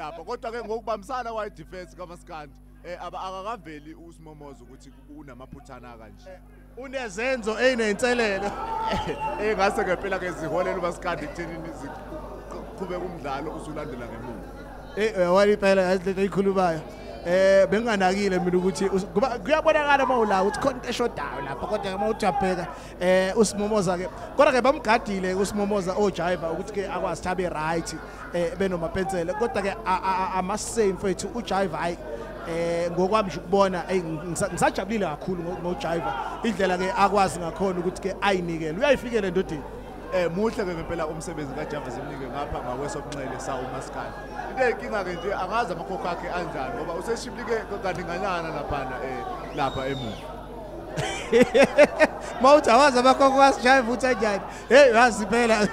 Lapha kodwa ke ngokubambisana kwaye defense kaMaskandi akakaveli uSimomoza ukuthi unamaphuthana kanje. Unezenzo ezinenselelo engase ngempela ke ziholela uMaskandi ekuthenini ziqhubeka umdlalo usulandela ngemuva. Wali phela yazi lento ayikhulumayo. Benginganakile mina ukuthi kuyabonakala mawula ukuthi khona into eshodayo lapha kodwa uma ujabheka uSimomoza ke kodwa ke bamgadile uSimomoza oJiva ukuthi ke akwazi abe right benomapensela kodwa ke amasame mfethu uJiva hayi ngokwami nje ukubona ngisajabulile kakhulu ngoJiva indlela ke akwazi ngakhona ukuthi ke ayinikele uyayifikela endodeni. Muhle ke ngempela umsebenzi kaJava Zimnike ngapha ngakwesobunxele sa uMaskandi. Into eyinkinga ke nje angazi amakhokho akhe anjani ngoba useshiblike kaninganyana laphana lapha emuva. Mawuthi awazi amakhokho kaSjiva uthi anjani. Hey yazi phela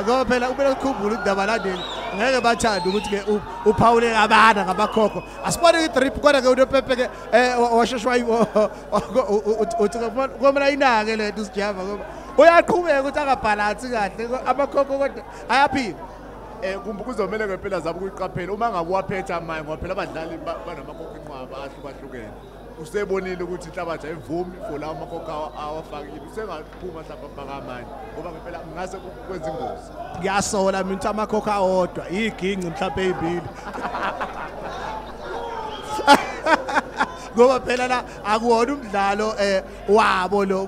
ngoba phela ubele ukukhumbula indaba landeli ngeke bathande ukuthi ke uphawule abana ngamakhokho. Asibone i-drip kodwa ke uNopepe ke washeshwa uthi komela inake lento uSjava ngoba uyaqhubeka ukuthi angabhalansi kahle amakhokho kodwa ayaphila. Kumbe kuzomela ngempela zabo ukuyiqaphela uma ngabe waphethe amanye ngoba phela abadlali banamakhokho inqwaba ahlukahlukene. Usebonile ukuthi inhlabathi ayivumi for lawo makhokho awafakile usengaphuma mhlawumbe afaka amanye ngoba ngempela ngase kwenza ingozi. Ngiyasola mina ukuthi amakhokho awodwa iginci mhlawumbe ezimbili. Ngoba phela la akuwona umdlalo wabo lo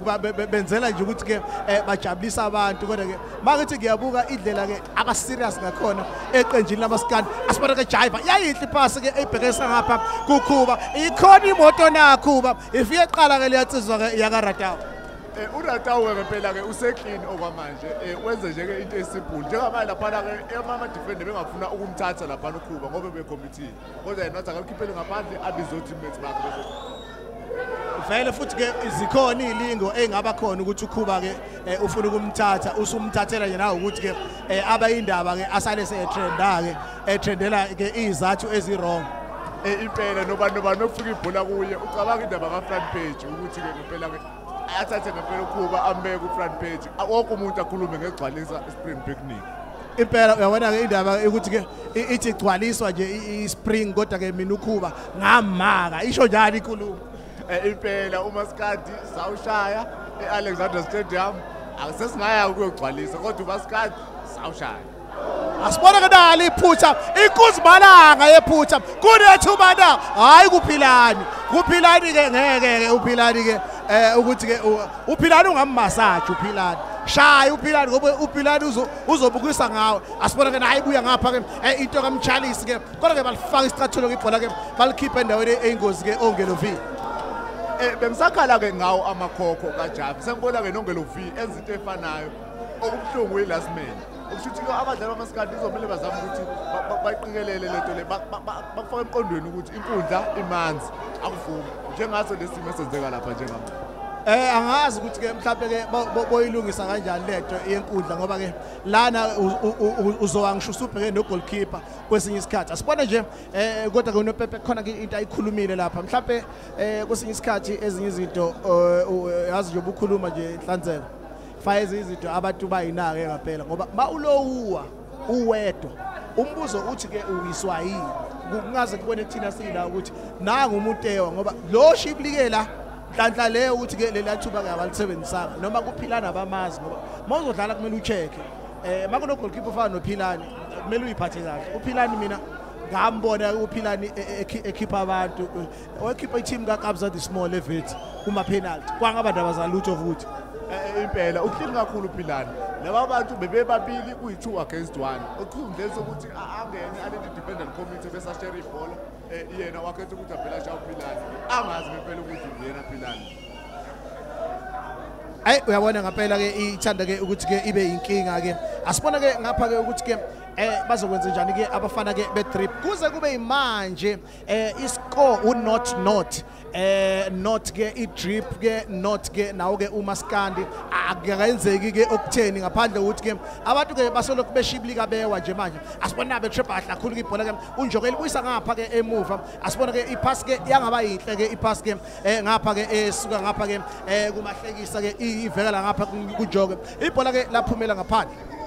benzela nje ukuthi ke bajabulisa abantu kodwa ke makuthi ngiyabuka indlela ke aba serious ngakhona eqenjini lamaskandi. Asibona ke Jiva yayihle iphasi ke ebhekesa ngapha kukhuba ikhona imoto nakhuba ifike eqala ke liyatsizwa ke yakaRatawu. uRatawu ngempela ke useclean okwamanje wenze nje ke into esimple njengamanje lapha ke ama defender bengafuna ukumthatha lapha uKhuba ngoba becommittee kodwa yena wathi akakhiphele ngaphandle abizo teammates bakhe vele futhi ke zikhona izilingo engaba khona ukuthi uKhuba ke ufuna ukumthatha usumthathela nje nawe ukuthi ke abayindaba ke asale setrenda ke etrendela ke izathu ezi wrong. Impela nobani nokufika ibhola kuye ucabanga indaba ka front page ukuthi ke ngempela ke athathe ngempela uKhuba ambeke ku front page wonke umuntu akhulume ngegcwalisa spring picnic. Impela uyabona ke indaba ukuthi ke ithi igcwaliswa nje i-spring kodwa ke mina uKhuba ngamaka isho njalo inkulumo. Impela uMaskandi sawushaya e-Alexandra Stadium akusesingaya ukuyogcwalisa kodwa uMaskandi sawushaya. Asibone ke nalo iphutha inkuzimalanga yephutha kunethuba na hayi kuphilani kuphilani ke ngeke ke uphilani ke ukuthi ke uphilani ungammassage uphilani shaya uphilani ngoba uphilani uzobukisa ngawe. Asibone ke naye ibuya ngapha ke into kaMchalisi ke kodwa ke balifaka isicathulo ibhola ke balikhipha endaweni eyingozi ke Ongelo V. Bengisakhala ke ngawo amakhokho kaJavi sengibona ke noNgelo V enza into efanayo okubuhlungu yi-last man. Okusho ukuthi abadlali bamaskandi kuzomele bazame ukuthi bayiqikelele lento le bakufake emqondweni ukuthi inkundla imanzi akuvumi njengaso lesimo esenzeka lapha njengamanje. Angazi ukuthi ke mhlawumbe ke boyilungisa kanjani lento yenkundla ngoba ke lana uzowa ngisho usubheke no goalkeeper kwesinye isikhathi. Asibone nje kodwa ke uNopepe khona ke into ayikhulumile lapha mhlawumbe kwesinye isikhathi ezinye izinto yazi nje ubukhuluma nje inhlanzeko faye izinto abantu bayinake ngempela ngoba mawulowuwa uwedwa umbuzo uthi ke uwiswa yini kungaze kubone thina sila ukuthi nanga umuntu ewa ngoba lo shiblikela nhlanhla leyo ukuthi ke lela thuba ke abalisebenzisanga noma kuphilana abamazi ngoba mawuzodlala kumele ucheck makuno goalkeeper ofana noPhilani kumele uyiphathe kahle. uPhilani mina ngambona uPhilani ekhipha abantu okhipha i-team kaKabza the Small evet kuma penalty kwangaba abazalutho futhi. Impela uclean kakhulu uPhilani laba bantu bebebabili kuyi-2 against 1 okukhundleni sokuthi angene alinde defender committee bese ashare ibhola yena wakhetha ukuthi avele ashaye uPhilani angazi ngempela ukuthi yena Philani. Ayi uyabona ngempela ke ithanda ke ukuthi ke ibe inkinga ke asibona ke ngapha ke ukuthi ke bazokwenza njani ke abafana ke be-drip kuze kube imanje iscore u-0-0 not ke i-drip ke not ke nawo ke uMaskandi akenzeki ke okutheni ngaphandle ukuthi ke abantu ke basolokhu beshiblika bewa nje manje. Asibona be trip kahle kakhulu ke ibhola ke uNjokeli buyisa ngapha ke emuva asibona ke ipass ke yangaba yinhle ke ipass ke ngapha ke esuka ngapha ke kumahlekisa ke ivekela ngapha kuNjoke ibhola ke laphumela ngaphandle.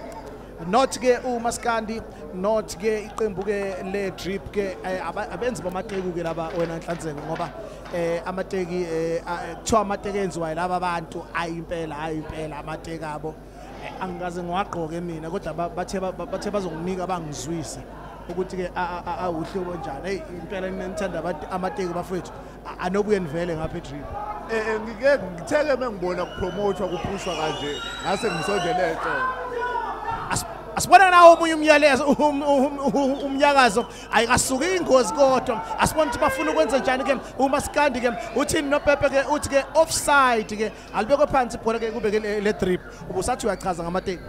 Not ke uMaskandi, not ke iqembu ke le drip ke abenzi bamateki ke laba wena Nhlanzeko, ngoba amateki kuthiwa amateki enziwayo laba abantu ayimpela ayimpela amateki abo angikaze ngiwagqoke mina, kodwa bathe bazonginika bangizwise ukuthi ke awuhlobo njani. Hey, impela nithanda amateki bafethu, anobuye nivele ngapha edrip. Ngike ngitheke mengibona kupromothwa kuphushwa kanje ngase ngisondele etolo. Asibona nawo omunye umyalezo umnyakazo ayikasuki ingozi, kodwa asibona ukuthi bafuna ukwenza njani ke uMaskandi ke. Uthini noPepe ke? Uthi ke offside ke, alibekwe phansi ibhola ke kube ke le drip. Ubusathi uyachaza ngamateki.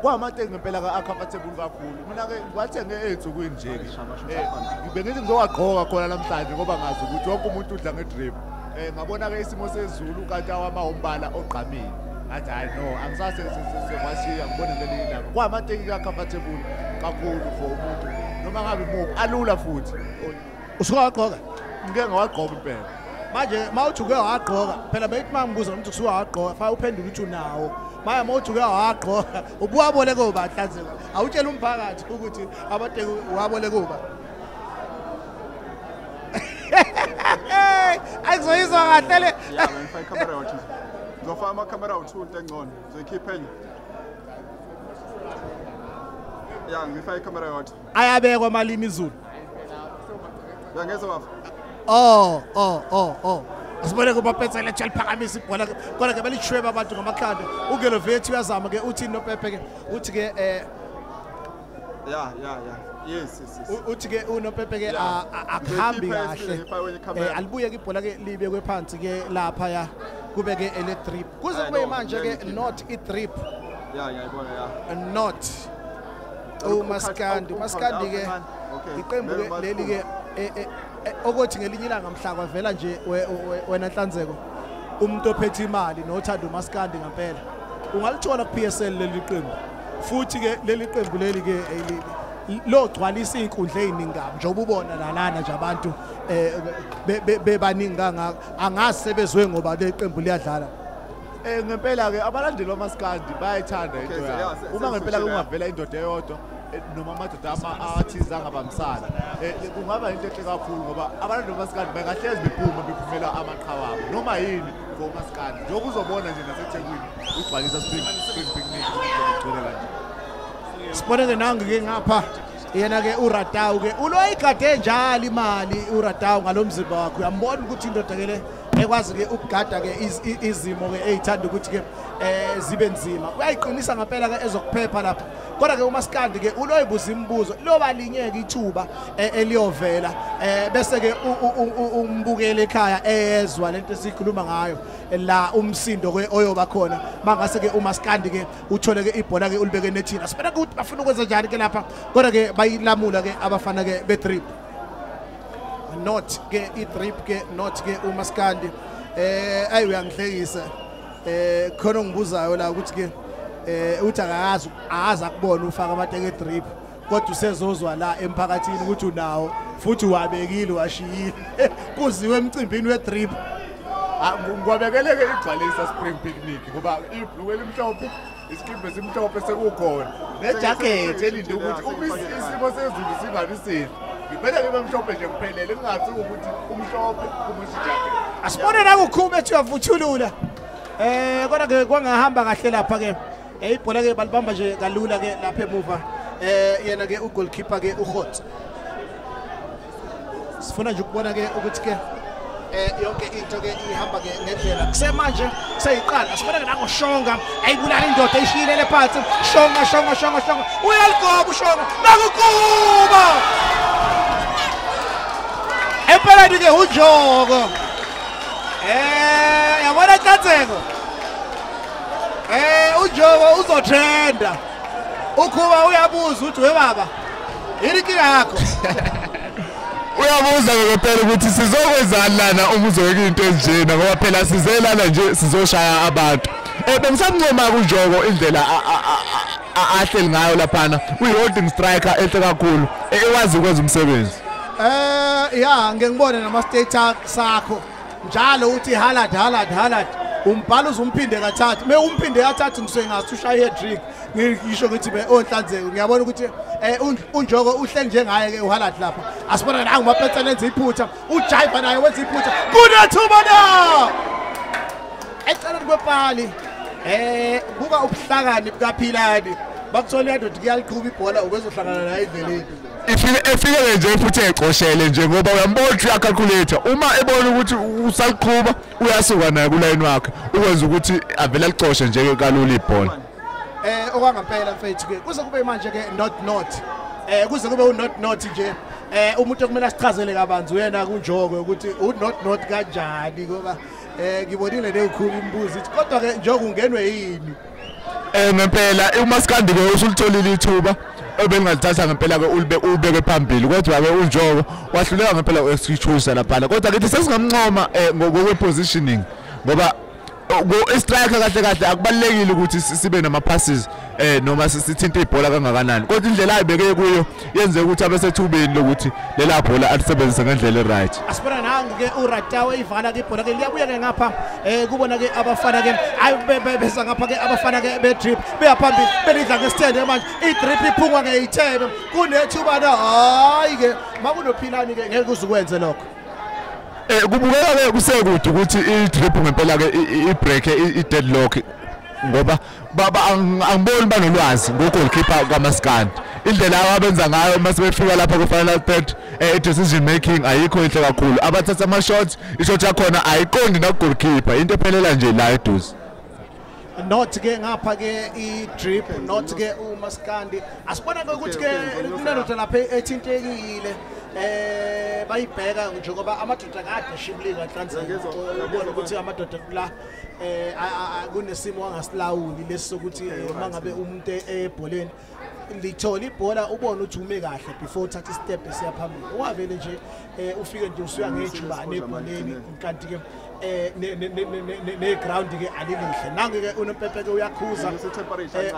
Kwamateki ngempela a-comfortable kakhulu. Mina ke ngiwathenge ey'nsukwini nje ke, bengithi ngizowagqoka khona namhlanje ngoba ngazi ukuthi wonke umuntu udla ngedrip. Ngabona ke isimo sezulu kanti awama umbala ogqamile, ngathi hayi no, angisase sekwashiya ngibone ngelinye ilanga. Kwamateki ka-comfortable kakhulu for umuntu noma ngabe imuphi, alula futhi. Usuke wagqoka? Ngike ngawagqoka impela. Manje mawuthi uke wagqoka phela, beyithi mangibuza ukuthi usuke wagqoka fa uphendule ukuthi unawo. Manje mawuthi uke wagqoka ubuwabole koba Nhlanzeko, awutshela umphakathi ukuthi amateki uwabole kuba. Ayikuzoyizwa kahle le. Ya, ngifaka ikhamera yawo. Ngizofaka amakhamera awu-2 into engcono. Ngizoyikhipha enye. Ya, ngifaka ikhamera yodwa. Ayabekwa malini izulu. Uyangezwa bafo? Oh, oh, oh, oh. Asibone kuba Phetsela liphakamisa ibhola kodwa ke belishweba abantu ngamakhanda. UGelovethi uyazama ke, uthi noPepe ke, uthi ke Ya, ya, ya. Yes, yes, yes. Uthi ke unoPepe ke akuhambi kahle. Alibuye ke ibhola ke libekwe phansi ke lapha ya kube ke ele drip. Kuze kube manje ke not i drip. Ya, ngiyayibona ya. Not uMaskandi, uMaskandi ke iqembu ke leli ke okothi ngelinye ilanga mhla kwavela nje wena Nhlanzeko umuntu ophethe imali nothanda uMaskandi ngempela, ungalithola ku PSL leli qembu. Futhi ke leli qembu leli ke logcwalisa izinkundla eziningi kabi njengoba ubona lalana nje abantu bebaningi kangaka, angazi sebezwe ngoba leli qembu liyadlala. Ngempela ke abalandeli baMaskandi bayayithanda into yabo. Uma ngempela kungavela indoda eyodwa noma amadoda athize angabambisana, kungaba into enhle kakhulu ngoba abalandeli baMaskandi bengahlezi bephuma bephumela amaqhawe abo noma yini for uMaskandi. Njengoba uzobona nje naseThekwini ugcwalisa spring picnic ugcwele kanje. Sibone ke nangu ke ngapha yena ke uRatau ke uloyigade njalo imali uRatau ngalomzimba wakhe, uyambona ukuthi indoda ke le ekwazi ke ukugada ke izimo ke ezithanda ukuthi ke zibe nzima, uyayiqinisa ngempela ke ezokuphepha lapha. Kodwa ke uMaskandi ke uloyibuza imibuzo loba linyeke ithuba eliyovela bese ke umbukele ekhaya ezwa lento esikhuluma ngayo la umsindo ke oyoba khona mangase ke uMaskandi ke uthole ke ibhola ke ulibeke nethina. Sibona ukuthi bafuna ukwenza njani ke lapha, kodwa ke bayilamula ke abafana ke be drip. Not ke i-drip ke not ke uMaskandi. Ayi uyangihlekisa khona ongibuzayo la ukuthi ke uthi akazi akazi akubona ufaka amateki e-drip, kodwa usezozwa la emphakathini ukuthi unawo futhi wabekile washiyile kuziwe emcimbini we-drip. Ngiwabekeleke igcwalisa spring picnic ngoba ibhluku elimhlophe isikibha esimhlophe sekukhona nejakhethi elinde ukuthi uma isimo sezulu singabi sihle ngivele ngibe mhlophe nje ngiphelele, kungathi ukuthi umhlophe kumusha ijakhethi. Asibone nakukhuma ethi uyavuthulula. Kodwa ke kwangahamba kahle lapha ke. Ibhola ke balibamba nje kalula ke lapha emuva. Yena ke ugoalkeeper ke uHot. Sifuna nje ukubona ke ukuthi ke yonke into ke ihamba ke ngendlela. Kusemanje seyiqala. Sibona ke nangoShonga ayibulala indoda ishiyilele phansi. Shonga Shonga Shonga Shonga. Uyaligoba uShonga. Nakukuba. Empeleni ke uNjoko. Yabona Nhlanzeko. uNjoko uzotrenda. Ukhuba uyabuza uthi we baba, yini inkinga yakho? Uyabuza ngempela ukuthi sizokwenzani lana uma uzoyeka into ezinjena, ngoba phela sizelana nje sizoshaya abantu. Bengisamncoma kuNjoko indlela ahleli ngayo laphana, uyi-holding striker enhle kakhulu, ekwazi ukwenza umsebenzi. Ya ngeke ngibone nama status sakho njalo uthi Haaland Haaland Haaland. Umbhalo uzumphinde kathathu. Me umphinde kathathu ngisuke ngathi ushaye hat-trick. Ngisho ngithi be onhlanzeko ngiyabona ukuthi uNjoko uhleli njengaye ke uHaaland lapha. Asibona la nguMapetsela enza iphutha, uJaiva naye wenza iphutha. Kunethuba na! Eceleni kwepali. Buka ubuhlakani bukaPhilani. Bakuthola indoda kuyaliqhuba ibhola ubezohlangana naye endleleni. Ifike nje futhi ecoshele nje ngoba uyambona ukuthi uyacalculate uma ebona ukuthi usaliqhuba uyasuka naye kuline wakhe ukwenza ukuthi avele alicoshe nje kalula ibhola. Okwangampela mfethu ke kuze kube manje ke not kuze kube u not nje umuntu okumele asichazele kabanzi uyena kuNjoko ukuthi u not kanjani ngoba ngibonile leyokhulu imibuzo ithi kodwa ke Njoko ungenwe yini. Ngempela uMaskandi ke usulitholile ithuba ebengalithatha ngempela ke ulibeke phambili kodwa ke uNjoko wahluleka ngempela u-execute lapha kodwa kithi sesingamncoma ngokwe positioning ngoba i-striker kahle kahle akubalekile ukuthi sibe nama passes noma sithinte ibhola kangakanani kodwa indlela ayibeke kuyo yenze ukuthi abesethubeni lokuthi lela bhola alisebenzise ngendlela e-right. Asibona nangu ke uRatawe ivala ke ibhola ke liyabuya ke ngapha kubona ke abafana ke ayi beza ngapha ke abafana ke be-drip beya phambili belidla ngesithende manje i-drip iphungwa ngeyithebe kunethuba na hayi ke makunophilani ke ngeke uzukwenze lokho. Kubukeka ke kusekude ukuthi i-drip ngempela ke i-break i-deadlock ngoba baba angiboni banolwazi ngo-goalkeeper kaMaskandi indlela abenza ngayo mase befika lapha ku final third i-decision making ayikho inhle kakhulu abathatha ama shots i-shot yakhona ayiqondi na goalkeeper into ephelela nje la eduze. Not ke ngapha ke i-drip not ke uMaskandi asibona ke ukuthi ke kunendoda lapha ethintekile bayibheka njengoba amadoda kade eshimlika nhlanzeko ubona ukuthi amadoda kula kunesimo angasilawuli lesi sokuthi mangabe umuntu ebholeni lithola ibhola ubone ukuthi ume kahle before uthatha istep esiya phambili ungavele nje ufike nje usuya ngejubane ebholeni kanti ke ne ground ke alilihle nange ke uNompepe ke uyakhuza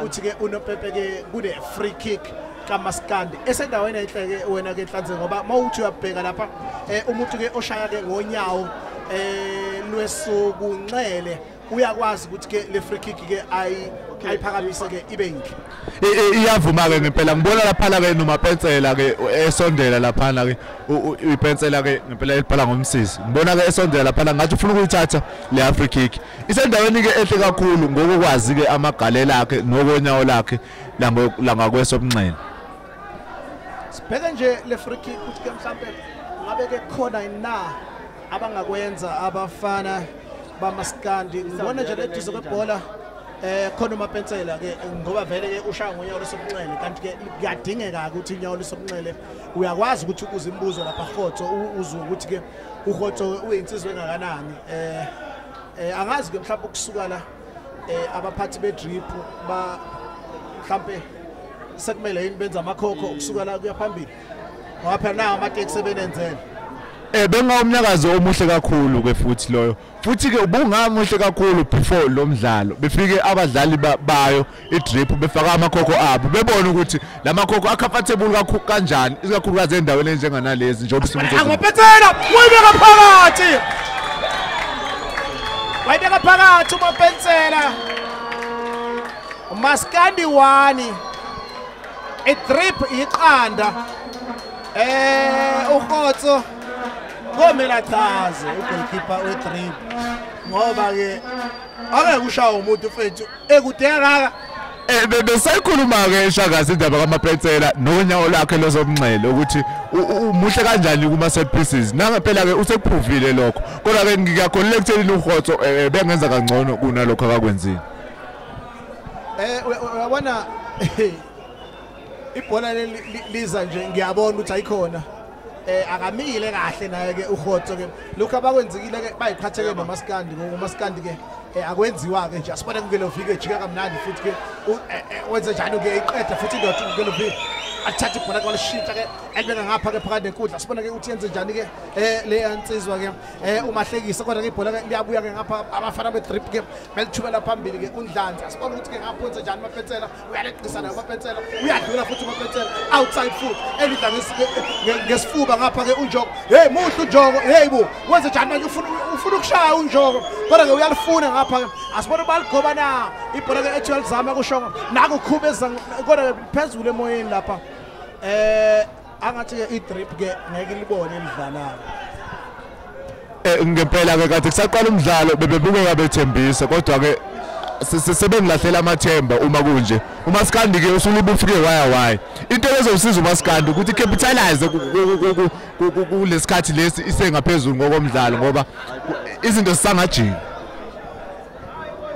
uthi ke uNompepe ke kune free kick kaMaskandi esendaweni enhle ke wena ke Nhlanzeko ngoba mawuthi uyabheka lapha umuntu ke oshaya ke ngonyawo lwesokunxele uyakwazi ukuthi ke le free kick ke ayiphakamise ke ibe yinhle. Iyavuma ke ngempela ngibona lapha ke noMapetsela ke esondela lapha ke ipensela ke ngempela elibhala ngomsisi ngibona ke esondela lapha ngathi ufuna ukuyithatha le free kick isendaweni ke enhle kakhulu ngokukwazi ke amagalela akhe nokonyawo lakhe langakwesobunxele. Sibheke nje le free kick ukuthi ke mhlambe ngabe ke khona na abangakwenza abafana baMaskandi ngibona nje leduze kwebhola khona uMapensela ke ngoba vele ke ushaya ngonyawo lesobunxele kanti ke kuyadingeka ukuthi inyawo lesobunxele uyakwazi ukuthi uze imibuzo lapha Khotso uzwe ukuthi ke uKhotso uyinsizwe engakanani angazi ke mhlawumbe ukusuka la abaphathi bedrip ba mhlambe sekumele yini benza amakhokho ukusuka la kuya phambili ngoba phela nawo amateksi ebenenzela. Bengawumnyakazo omuhle kakhulu ke futhi loyo futhi ke ubungamuhle kakhulu before lo mdlalo befike abadlali bayo idrip befaka amakhokho abo bebona ukuthi lamakhokho acomfortable kakhulu kanjani ikakhulukazi endaweni enjenganalezi njengoba simuntu Angapetsela wayibeka phakathi wayibeka phakathi uMapensela Maskandi 1 idrip iqanda uKhotso komela chaze ugoalkeeper we-drip ngoba ke angeke ushawe umuntu mfethu ekude kangaka. Besayikhuluma ke Shakazi indaba kaMapetsela nonyawo lakhe lozobunxele ukuthi umuhle kanjani kuma set pieces nangempela ke usekuprovile lokho kodwa ke ngiyakholelwa ekuthenini uKhotso bengenza kangcono kunalokho akakwenzile. Uyabona ibhola liza nje ngiyabona ukuthi ayikhona akamile kahle naye ke uKhotso ke lokho abakwenzekile ke bayiqhatheke noMaskandi ngoba uMaskandi ke akwenziwa ke nje asibone kungelovike ejika kamnandi futhi ke wenze njalo ke iqeda futhi indoda kungelovike athatha ibhola kwalishintsha ke elibeka ngapha ke phakathi nenkundla sibona ke ukuthi yenze njani ke le yansizwa ke umahlekisa kodwa ke ibhola ke liyabuya ke ngapha abafana be-drip ke belithumela phambili ke uNdlanzi asibona ukuthi ke ngapha wenze njani uMapetsela uyaleqisa naye uMapetsela uyadlula futhi uMapetsela outside foot elidla ngesifuba ngapha ke uNjoko hey muhle uNjoko hey bo wenze njani manje ufuna ukushaya uNjoko Kodwa ke uyalifuna ngapha ke asibone baligoba na ibhola ke ethi uyalizama kuShonga naku Khubeza kodwa phezulu emoyeni lapha angathi ke i-drip ke ngeke libone elidlalayo. Ngempela ke kade kusaqala umdlalo bebebukeka bethembisa kodwa ke sebengilahlela amathemba uma kunje. uMaskandi ke usulibe ufike waya into ezosiza uMaskandi ukuthi capitalize kulesikhathi lesi isengaphezulu ngokomdlalo ngoba izinto zisangajiki.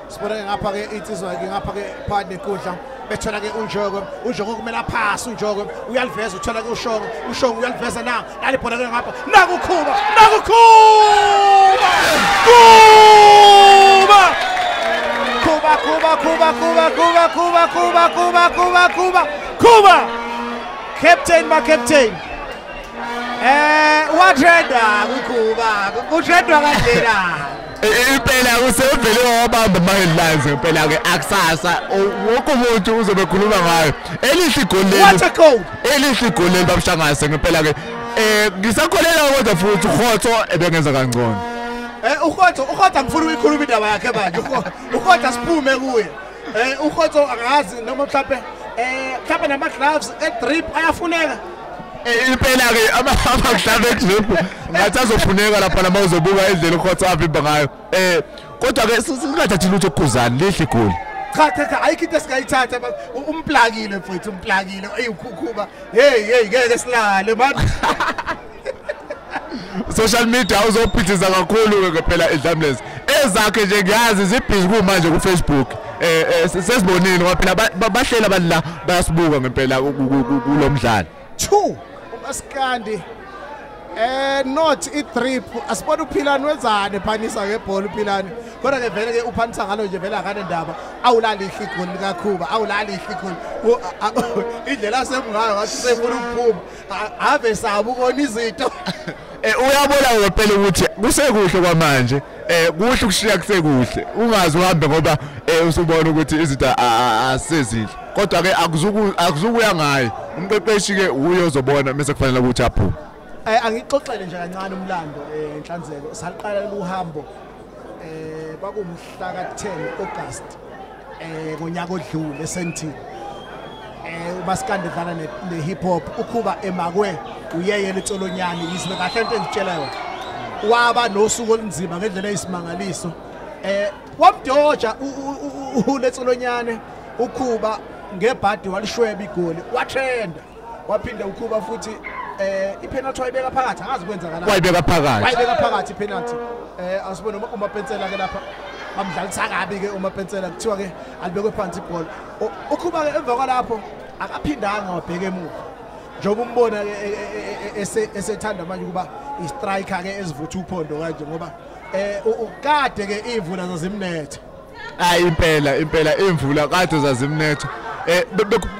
Sibona ngapha ke insizwa ke ngapha ke phakathi nenkundla bethola ke uNjoko, uNjoko kumele aphase, uNjoko uyaliveza uthola ke uShongo, uShongo uyaliveza na nalibhola ke ngapha nakuKhuba, nakuKhuba, Khuba Khuba Khuba Khuba Khuba Khuba Khuba Khuba Khuba Khuba Khuba Khuba captain ma captain watrenda kuKhuba kutrendwa kanjena. Impela usevele wabamba ama headlines ngempela ke akusasa wonke umuntu uzobe ekhuluma ngayo. Elihle igoli leli. What a goal! Elihle igoli leli babshangase ngempela ke. Ngisakholelwa kodwa futhi uKhotho ebengenza kangcono. uKhotho angifuni ukuyikhuluma indaba yakhe manje. uKhotho asiphume kuye. uKhotho angazi noma mhlawumbe mhlawumbe nama gloves e-drip ayafuneka. Impela ke ama-glove e-drip ngathi azofuneka lapha nama uzobuka indlela uKhotho avimba ngayo. Kodwa ke singathathi lutho okukhuzani lihle igoli. Cha cha cha ayikho into esingayithatha umplakile mfethu umplakile eyikhukhuba hey ngeke silale man. Social media uzophithiza kakhulu ke phela idlamlezi ezakhe nje ngiyazi zibhizi kumanje ku Facebook sesibonile ngoba phela bahlela abantu la bayasibuka ngempela kulomdlalo. 2 uMaskandi not i-drip asibona uPhilani wenzani phanisa ngebhola uPhilani kodwa ke vele ke uphanisa ngalo nje vele akanendaba awulalihle igoli likaKhuba awulalihle igoli indlela asemngayo ngathi sefuna ukuphuma ave saba ukona izinto. Uyabona ngempela ukuthi kusekuhle kwamanje kuhle ukushiya kusekuhle ungazi uhambe ngoba usubona ukuthi izinto asezihle kodwa ke akuzukuya ngaye umqeqeshi ke uye ozobona mase kufanele ukuthi aphume. Angixoxele nje kancane umlando enhlanzeko saliqala luhambo kwakumhla ka-10 August ngonyaka odlule eSentini. uMaskandi edlala ne-hip hop uKhuba emakwe uyeye leTsolonyane yizwe kahle into engitshela yona waba nosuku olunzima ngendlela eyisimangaliso wamdoja uLetsolonyane uKhuba ngebhadi walishweba igoli watrenda waphinda uKhuba futhi ipenalty wayibeka phakathi angazi kwenzakala wayibeka phakathi ipenalty asibone uMapensela ke lapha bamdlalisa kabi ke uMapensela kuthiwa ke alibekwe phansi ibhola uKhuba ke emva kwalapho akaphindanga wabheka emuva njengoba umbona ke esethanda manje kuba i-striker ke ezivutha uphondo kanje ngoba kade ke imvula zazimnethe. Hayi impela imvula kade zazimnethe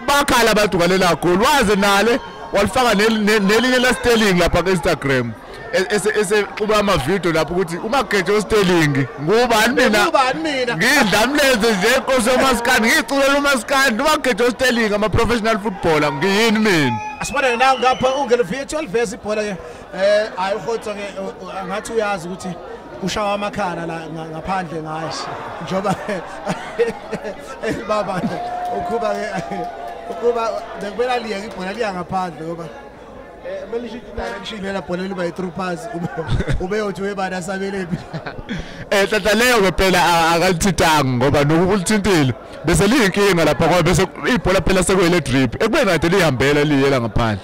bakhala abantu ngalela goal waze nale walifaka nelinye la Sterling lapha ku Instagram esexuba ama video lapho ukuthi uMagejo Sterling ngubani mina ngidlamleze nje inkosi yoMaskandi ngiculela uMaskandi uMagejo Sterling ama professional footballer ngiyini mina. Asibone na ngapha ungelivia aliveza ibhola ke hayi uKhotho ke ngathi uyazi ukuthi ushawa amakhala la ngaphandle ngayo njoba baba uKhuba ke ukuba bekumele liyeke ibhola liya ngaphandle ngoba kumele ishintshe direction lela bhola liba yi-through pass ubeyothi webani asabelephi. Tata leyo ke phela akalithintanga ngoba nokulithintile bese liyinkinga lapha ngoba bese ibhola phela sekuyele drip ekubeni kade lihambela liyela ngaphandle.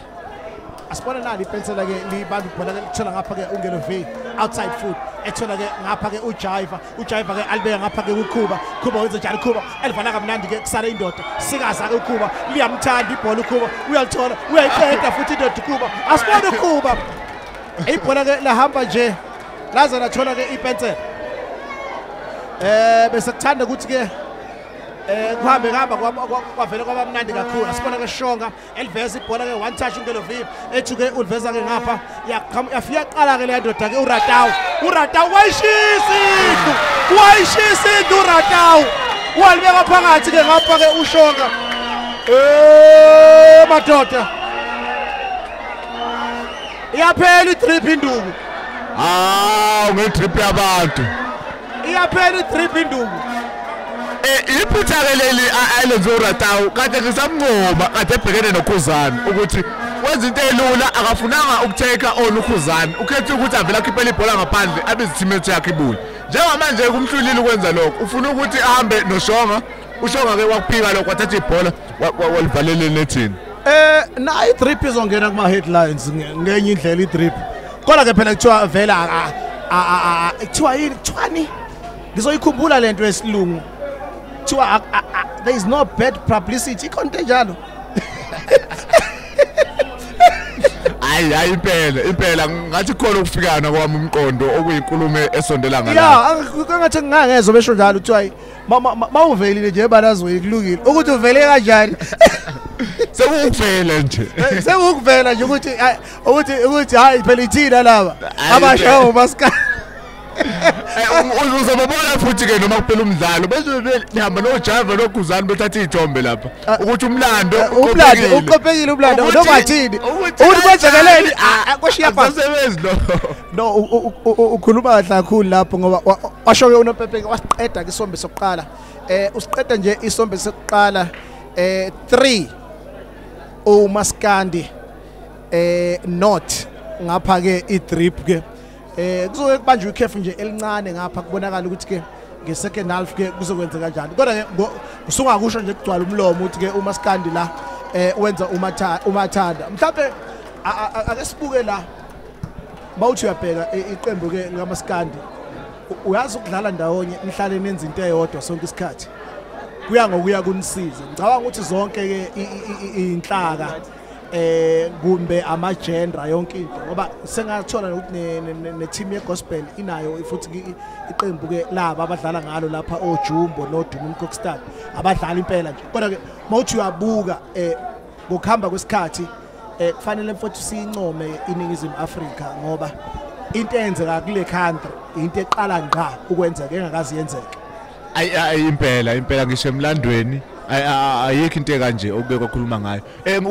Asibona nali ipensela ke libamba ibhola ke lithola ngapha ke ungelo V outside foot ethola ke ngapha ke uJaiva uJaiva ke alibeka ngapha ke uKhuba Khuba wenza njani Khuba elivala kamnandi ke kusala indoda sikaza ke uKhuba liyamthanda ibhola uKhuba uyalithola uyayiqeda futhi indoda uKhuba asibone uKhuba ibhola ke lahamba nje laze lathola ke ipensela bese kuthanda ukuthi ke kuhambe kuhamba kwavele kwaba mnandi kakhulu. Asibona ke Shonga eliveza ibhola ke one touch ungelo V ethi ke uliveza ke ngapha yafika qala ke le ndoda ke uRatau uRatau wayishisa indlu uRatau walibeka phakathi ke ngapha ke uShonga madoda iyaphela i-drip induku. Hawu nge-drip yabantu. Iyaphela i-drip induku. Iphutha ke leli alenze uRatau kade ngisamncoma kade ebhekene noKhuzani ukuthi wenza into elula, akafunanga ukutake on uKhuzani, ukhethe ukuthi avele akhiphele ibhola ngaphandle abe teammate yakhe ibuye. Njengamanje kumhlulile ukwenza lokho, ufuna ukuthi ahambe noShonga, uShonga ke wakuphika lokho, wathatha ibhola walivalela nethini. Na i-drip izongena kuma headlines ngenye indlela i-drip. Kodwa ke phela kuthiwa vela kuthiwa yini, kuthiwani? Ngizoyikhumbula lento yesilungu. Kuthiwa there is no bad publicity, ikhona enjalo. Hayi impela ngathi khona ukufikana kwami umqondo okuyinkulumo esondela ngala. Yeah, ngathi ngingangezwe besho njalo kuthiwa mawuvelile nje ebalazweni kulungile. Ukuthi uvele kanjani? Sekukuvela nje. Sekukuvela nje ukuthi hayi phela ithina laba abashawo maskandi. Uzobabona futhi ke noma kuphela umdlalo bese behamba noJava noKhuzani bethatha izithombe lapha ukuthi umlando uqophekile umlando noma thini ukuthi kwenzekeleni akushiya phansi asebenzi lo. No, ukhuluma kahle kakhulu lapho ngoba washo ke uNopepe wasiqeda ke isombe sokuqala. Usiqeda nje isombe sokuqala 3 uMaskandi not ngapha ke i-drip ke. Kuzoke kubanjwe ikhefu nje elincane ngapha kubonakala ukuthi ke nge-second half ke kuzokwenzeka kanjani. Kodwa ke usungakusho nje kugcwala umlomo ukuthi ke uMaskandi la wenza umathanda. Mhlawumbe ake sibuke la mawuthi uyabheka iqembu ke likaMaskandi, uyazi ukudlala ndawonye nihlale nenza into eyodwa sonke isikhathi kuya ngokuya kunisize. Ngicabanga ukuthi zonke ke inhlaka kumbe ama genre yonke into, ngoba sengathola ukuthi ne team ye gospel inayo futhi iqembu ke laba abadlala ngalo lapha oJumbo noDumi Mkokstad abadlala impela nje. Kodwa ke mawuthi uyabuka ngokuhamba kwesikhathi kufanele mfowethu siyincome iNingizimu Afrika ngoba into eyenzeka kule country into eqala ngqa ukwenzeka engakazi yenzeke. Ayi impela ngisho emlandweni ayikho into ekanje okuke kwakhuluma ngayo.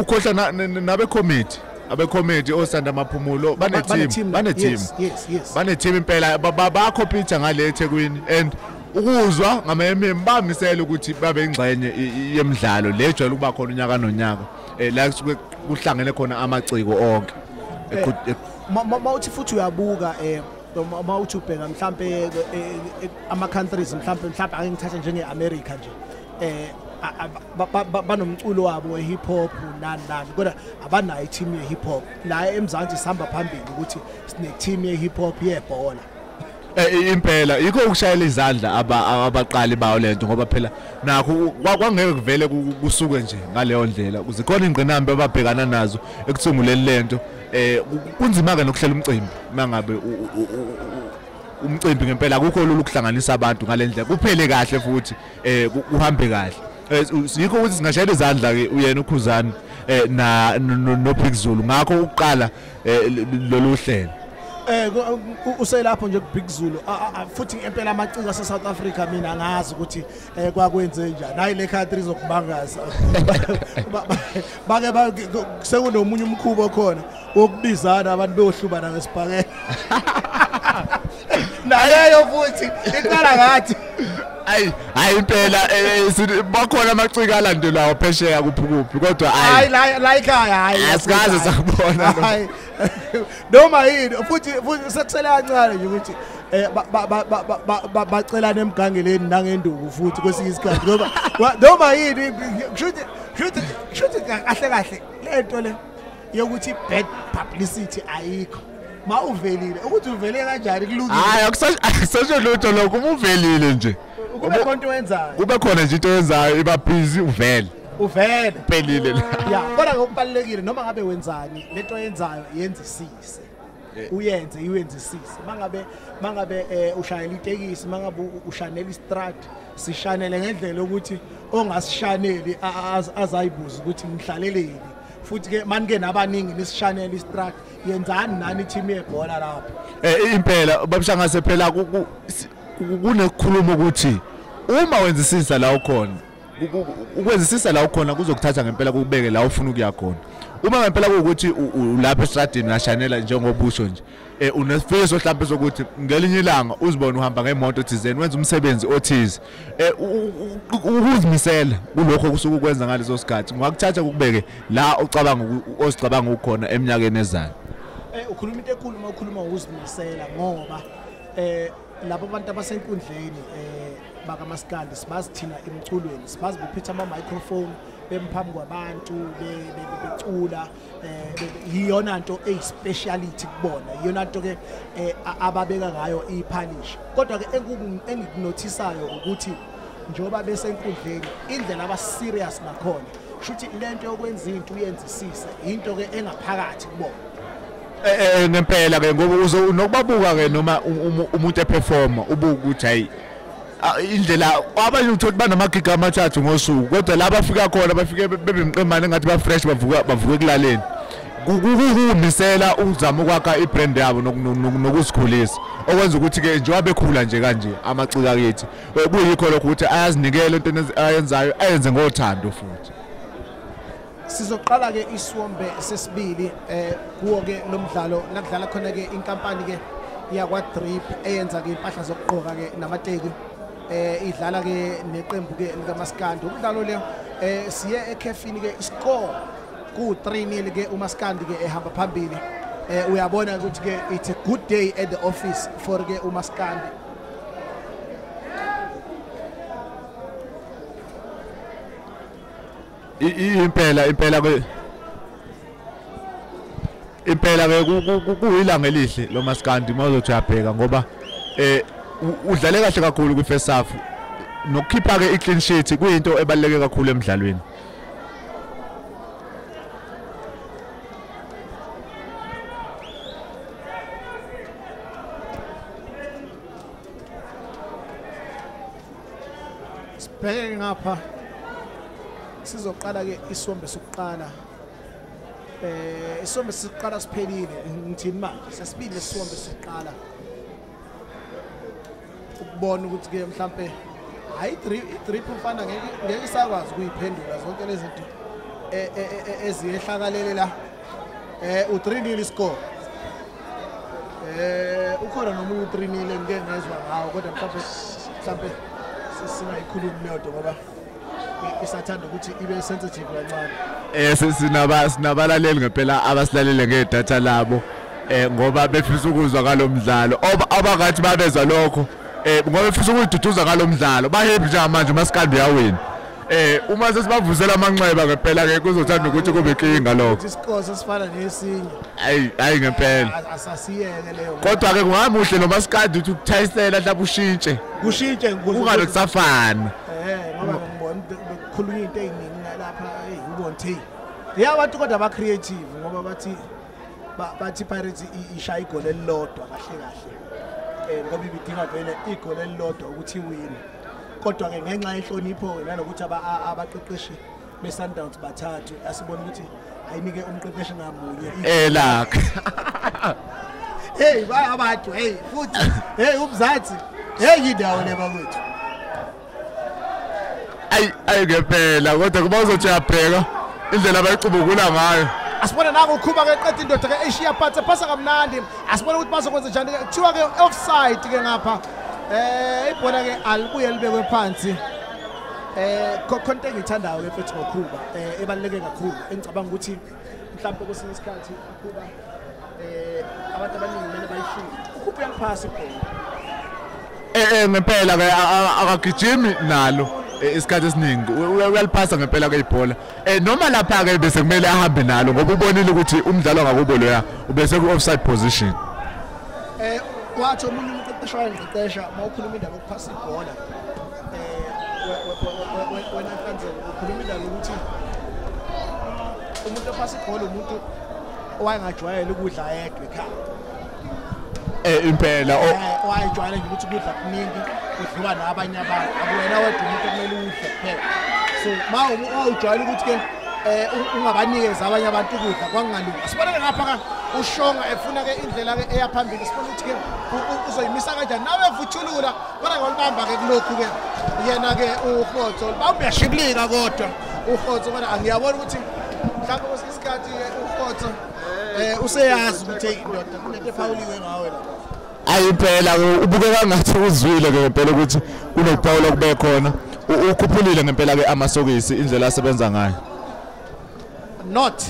Ukhohlwa nabe committee, abe committee osanda Maphumulo bane team. Yes. Bane team impela bayacompete ngale eThekwini and ukuzwa ngama-MM bamisela ukuthi babe ingxenye yemidlalo le jwayele ukuba khona unyaka nonyaka la kusuke kuhlangene khona amaciko onke. Mawuthi futhi uyabuka mawuthi ubheka mhlambe ama countries mhlambe ake ngithathe njenge America nje banomculo wabo we-hip hop nani nani, kodwa abanayo i-team ye-hip hop. La eMzansi sihamba phambili ukuthi sine-team ye-hip hop yebhola. Impela yikho ukushayela izandla abaqali bawo lento ngoba phela nakho kwangeke kuvele kusuke nje ngaleyo ndlela, zikhona ingqinamba ababhekana nazo ekuthunguleni lento. Kunzima ke nokuhlela umcimbi mangabe umcimbi ngempela akukho lula ukuhlanganisa abantu ngalendlela kuphele kahle futhi kuhambe kahle. Yikho ukuthi singashayela izandla ke uyena uKhuzani na noBig Zulu ngakho ukuqala lolu hlelo. Uselapho nje kuBig Zulu futhi impela amaciko ase South Africa mina ngazi ukuthi kwakwenze njani. Hayi le country izokubangaza. Bake sekunomunye umkhubo khona wokubizana abantu beyohlubana ngesibhakela. Naleyo futhi iqala ngathi Ayi impela bakhona amaciko alandelayo phesheya kuphukuphi kodwa hayi la ekhaya hayi asikaze sakubona hayi noma yini futhi sekusele kancane nje ukuthi bacelana emgangeleni nangenduku futhi kwesinye isikhathi ngoba noma yini kushuthi kahle kahle lento le yokuthi bad publicity ayikho. Ma uvelile ukuthi uvele kanjani kulungile. Hayi akusasho lutho lokho, uma uvelile nje kube khona into oyenzayo, kube khona nje into oyenzayo iba busy uvele uphelile la. Yeah, kodwa ngokubalekile noma ngabe wenzani lento oyenzayo yenzisise, uyenze iwenzisise. Mangabe ushayela itekisi, mangabe ushanela istrat, sishanele ngendlela ukuthi ongasishaneli azayibuza ukuthi ngihlaleleni. Futhi ke manike nabaningi nisishanele istrat, yenzani nani team yebhola lapho. Impela babishangase phela kunekukhuluma ukuthi uma wenzisisa la ukhona, ukwenzisisa la ukhona kuzokuthatha ngempela kukubeke la ufuna ukuya khona. Uma ngempela kuwukuthi ulapha estradini uyashanela njengobusho nje, unesifiso mhlawumbe sokuthi ngelinye ilanga uzibone uhamba ngemoto thizeni wenza umsebenzi othize, ukuzimisela kulokho kusuke ukwenza ngaleso sikhathi ungakuthatha kukubeke la ocabanga ozicabanga ukhona eminyakeni ezayo. Ukhuluma into enkulu uma ukhuluma ngokuzimisela, ngoba labo bantu abasenkundleni bakaMaskandi sibazi thina emculweni, sibazi bephethe ama-microphone bemphambi kwabantu becula, iyona nto eyi-speciality kubona, iyona nto ke ababeka ngayo iphalishi. Kodwa ke engikunothisayo ukuthi njengoba besenkundleni indlela aba-serious ngakhona, kusho ukuthi lento yokwenza into uyenzisise into ke engaphakathi kubona. Ngempela ke ngoba unokubabuka ke noma umuntu eperforma ubuka ukuthi hayi indlela abanye uthola banamagiga amathathu ngosuku, kodwa la bafika khona bafike bebemqemane ngathi ba fresh, bavuka ekulaleni. Kukumisela ukuzama ukwakha ibrand yabo nokuzikhulisa, okwenza ukuthi ke njengoba bekhula nje kanje amaciko akithi kuyikho lokho ukuthi ayazinikela into ayenzayo, ayenze ngothando futhi. Sizoqala ke isiwombe sesibili kuwo ke lo mdlalo la kudlala khona ke inkampani ke yakwa Drip eyenza ke impahla zokugqoka ke namateki, idlala ke neqembu ke likaMaskandi. Umdlalo le siye ekhefini ke iscore ku 3-0 ke uMaskandi ke ehamba phambili. Uyabona ukuthi ke it's a good day at the office for ke uMaskandi. Impela ke kuyilanga elihle lo Maskandi mawuzothi uyabheka, ngoba udlale kahle kakhulu kwi first half, nokukhipha ke i-clean sheet kuyinto ebaluleke kakhulu emidlalweni. Sibheke ngapha, sizoqala ke isombe sokuqala. Isombe sokuqala siphelile, ngithini manje sesibili isombe sokuqala, ukubona ukuthi ke mhlambe hayi i-drip mfana ngeke isakwazi ukuyiphendula zonke lezi zinto eziyehlakalele la. U3-0 score. Ukhona nomunye u3-0 engike ngezwa ngawo, kodwa mhlambe singayikhulumi leyo nto ngoba isathanda ukuthi ibe sensitive kancane. Sinabalaleli ngempela abasilalele ngedatha labo, ngoba befisa ukuzwa ngalomdlalo, abakathi babezwa lokho ngoba befisa ukuyiduduza ngalomdlalo, bahappy njengamanje uMaskandi uyawina. Uma sesibavusela amanxeba ngempela ke kuzothanda ukuthi kube inkinga lokho. Isikole sifana nesinye. Hayi ngempela. Asasiyeke leyo. Kodwa ke kungamuhle noMaskandi ukuthi ukuthayisela mhlawumbe ushintshe. Kushintshe kungabe kusafana. Ngoba ngibona bekukhulunywa into eziningi lapha, ubona hey. Ya abantu kodwa ba creative ngoba bathi Pirates ishaya igoli elilodwa kahle kahle. Ngoba ibidinga vele igoli elilodwa ukuthi iwine. Kodwa ke ngenxa yenhlonipho nanokuthi abaqeqeshi beSundowns bathathu, asibona ukuthi ayinike umqeqeshi ngamunye elakhe. Hey abantu, hey futhi hey umzansi, hey indawo le bakwethu. Ayi ngempela kodwa kuba uzothi uyabheka indlela abayicubukula ngayo. Asibone nangu uKhuba ke qeda indoda ke eshiya phansi, phasa kamnandi. Asibone ukuthi bazokwenza njani ke, kuthiwa ke offside ke ngapha. Ibhola ke alibuye libekwe phansi. Khonto engiyithandayo ke mfethu ngoKhuba, ebaluleke kakhulu engicabanga ukuthi mhlawumbe kwesinye isikhathi uKhuba abantu abaningi kumele bayifunde. uKhuba uyaliphasa ibhola. Ngempela ke akagijimi nalo isikhathi esiningi, uyaliphasa ngempela ke ibhola. Noma lapha ke bese kumele ahambe nalo ngoba ubonile ukuthi umdlalo ngakubo loya ubese ku offside position. Wathi omunye umqeqeshi wayengiqeqesha uma ukhuluma indaba yokuphasa ibhola, wena Nhlanzeko ukhuluma indaba yokuthi umuntu ophasa ibhola umuntu owayengajwayele ukudla yedwa ekhaya. Impela owayejwayele nje ukuthi ukudla kuningi kudliwa nabanye abantu, akuwena wedwa umuntu okumele udle kuphela. So ma ujwayele ukuthi ke ungabanikeza abanye abantu ukudla kwangalungi. Asibone ngapha ka uShonga efuna ke indlela ke eya phambili, sibone ukuthi ke uzoyimisa kanjani. Nawe evuthulula kodwa ngolibamba ke kulokhu ke yena ke uHotso, bawuyashibilika kodwa uHotso, kodwa angiyabona ukuthi Mhlawumbe kwesinye isikhathi ukhotho useyazi ukuthi indoda kunento ephawuliwe ngawe la. Ayi phela ubukeka ngathi uzwile ke ngempela ukuthi kunokuphawula kube khona. Ukhuphulile ngempela ke amasokisi indlela asebenza ngayo. Not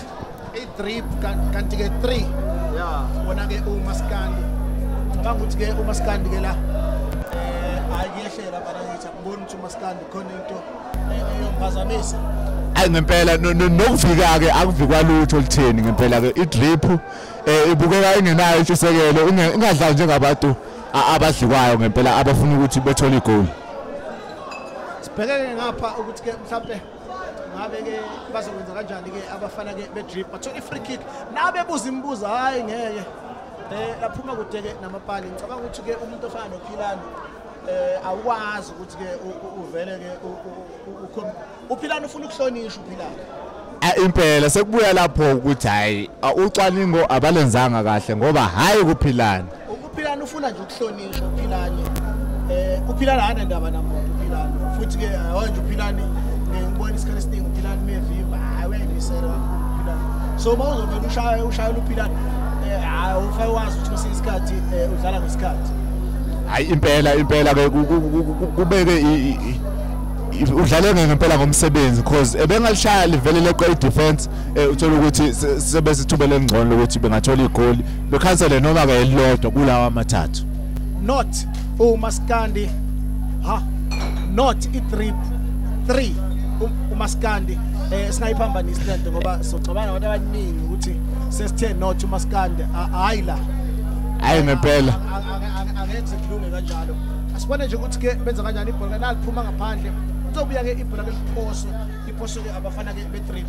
a drip kanti ke 3. Yeah. Wona ke uMaskandi. Ngicabanga ukuthi ke uMaskandi ke la ayiyehlela bana ngithi akuboni ukuthi uMaskandi khona into eyomphazamisa. Ayi ngempela nokuvika ke akuvikwa lutho olutheni ngempela ke i-drip ibukeka ingenayo intshisekelo, ingadlali njengabantu abadliwayo ngempela abafuna ukuthi bethole igoli. Sibhekeke ngapha ukuthi ke mhlambe ngabe ke bazokwenza kanjani ke abafana ke be-drip bathola i-free kick nabebuza imibuzo, hayi ngeke laphuma kude ke namapali. Ngicabanga ukuthi ke umuntu ofana noPhilani awukwazi ukuthi ke uvele ke uPhilani ufuna ukuhlonishwa uPhilani. Impela sekubuya lapho ukuthi hayi ucwaningo abalenzanga kahle ngoba hayi kuPhilani. UPhilani ufuna nje ukuhlonishwa uPhilani. uPhilani akanandaba namuntu uPhilani, futhi ke manje uPhilani ngibona isikhathi esiningi uPhilani mevimba hayi uyayidisela kakhulu uPhilani. So uma uzovela ushayela uPhilani hayi ufake wazi ukuthi kwesinye isikhathi udlala ngesikhathi. Hayi impela ke kubeke udlale ngempela ngomsebenzi because ebengalishaya livele leqe i-defense, uthola ukuthi sebesithubele ngcono ukuthi bengathola igoli bekhansele noma ke elilodwa kulawa amathathu. Not uMaskandi, ha not i-drip 3 uMaskandi. Singayiphambanisi lento ngoba socabana abantu abaningi ukuthi sesithe not uMaskandi, hayi la. Hayi ngempela angeke kulunge kanjalo. Asibone nje ukuthi ke benza kanjani ibhola naliphuma ngaphandle. Kuzobuya ke ibhola ke liphoswe, iphoswe ke abafana ke be-drip.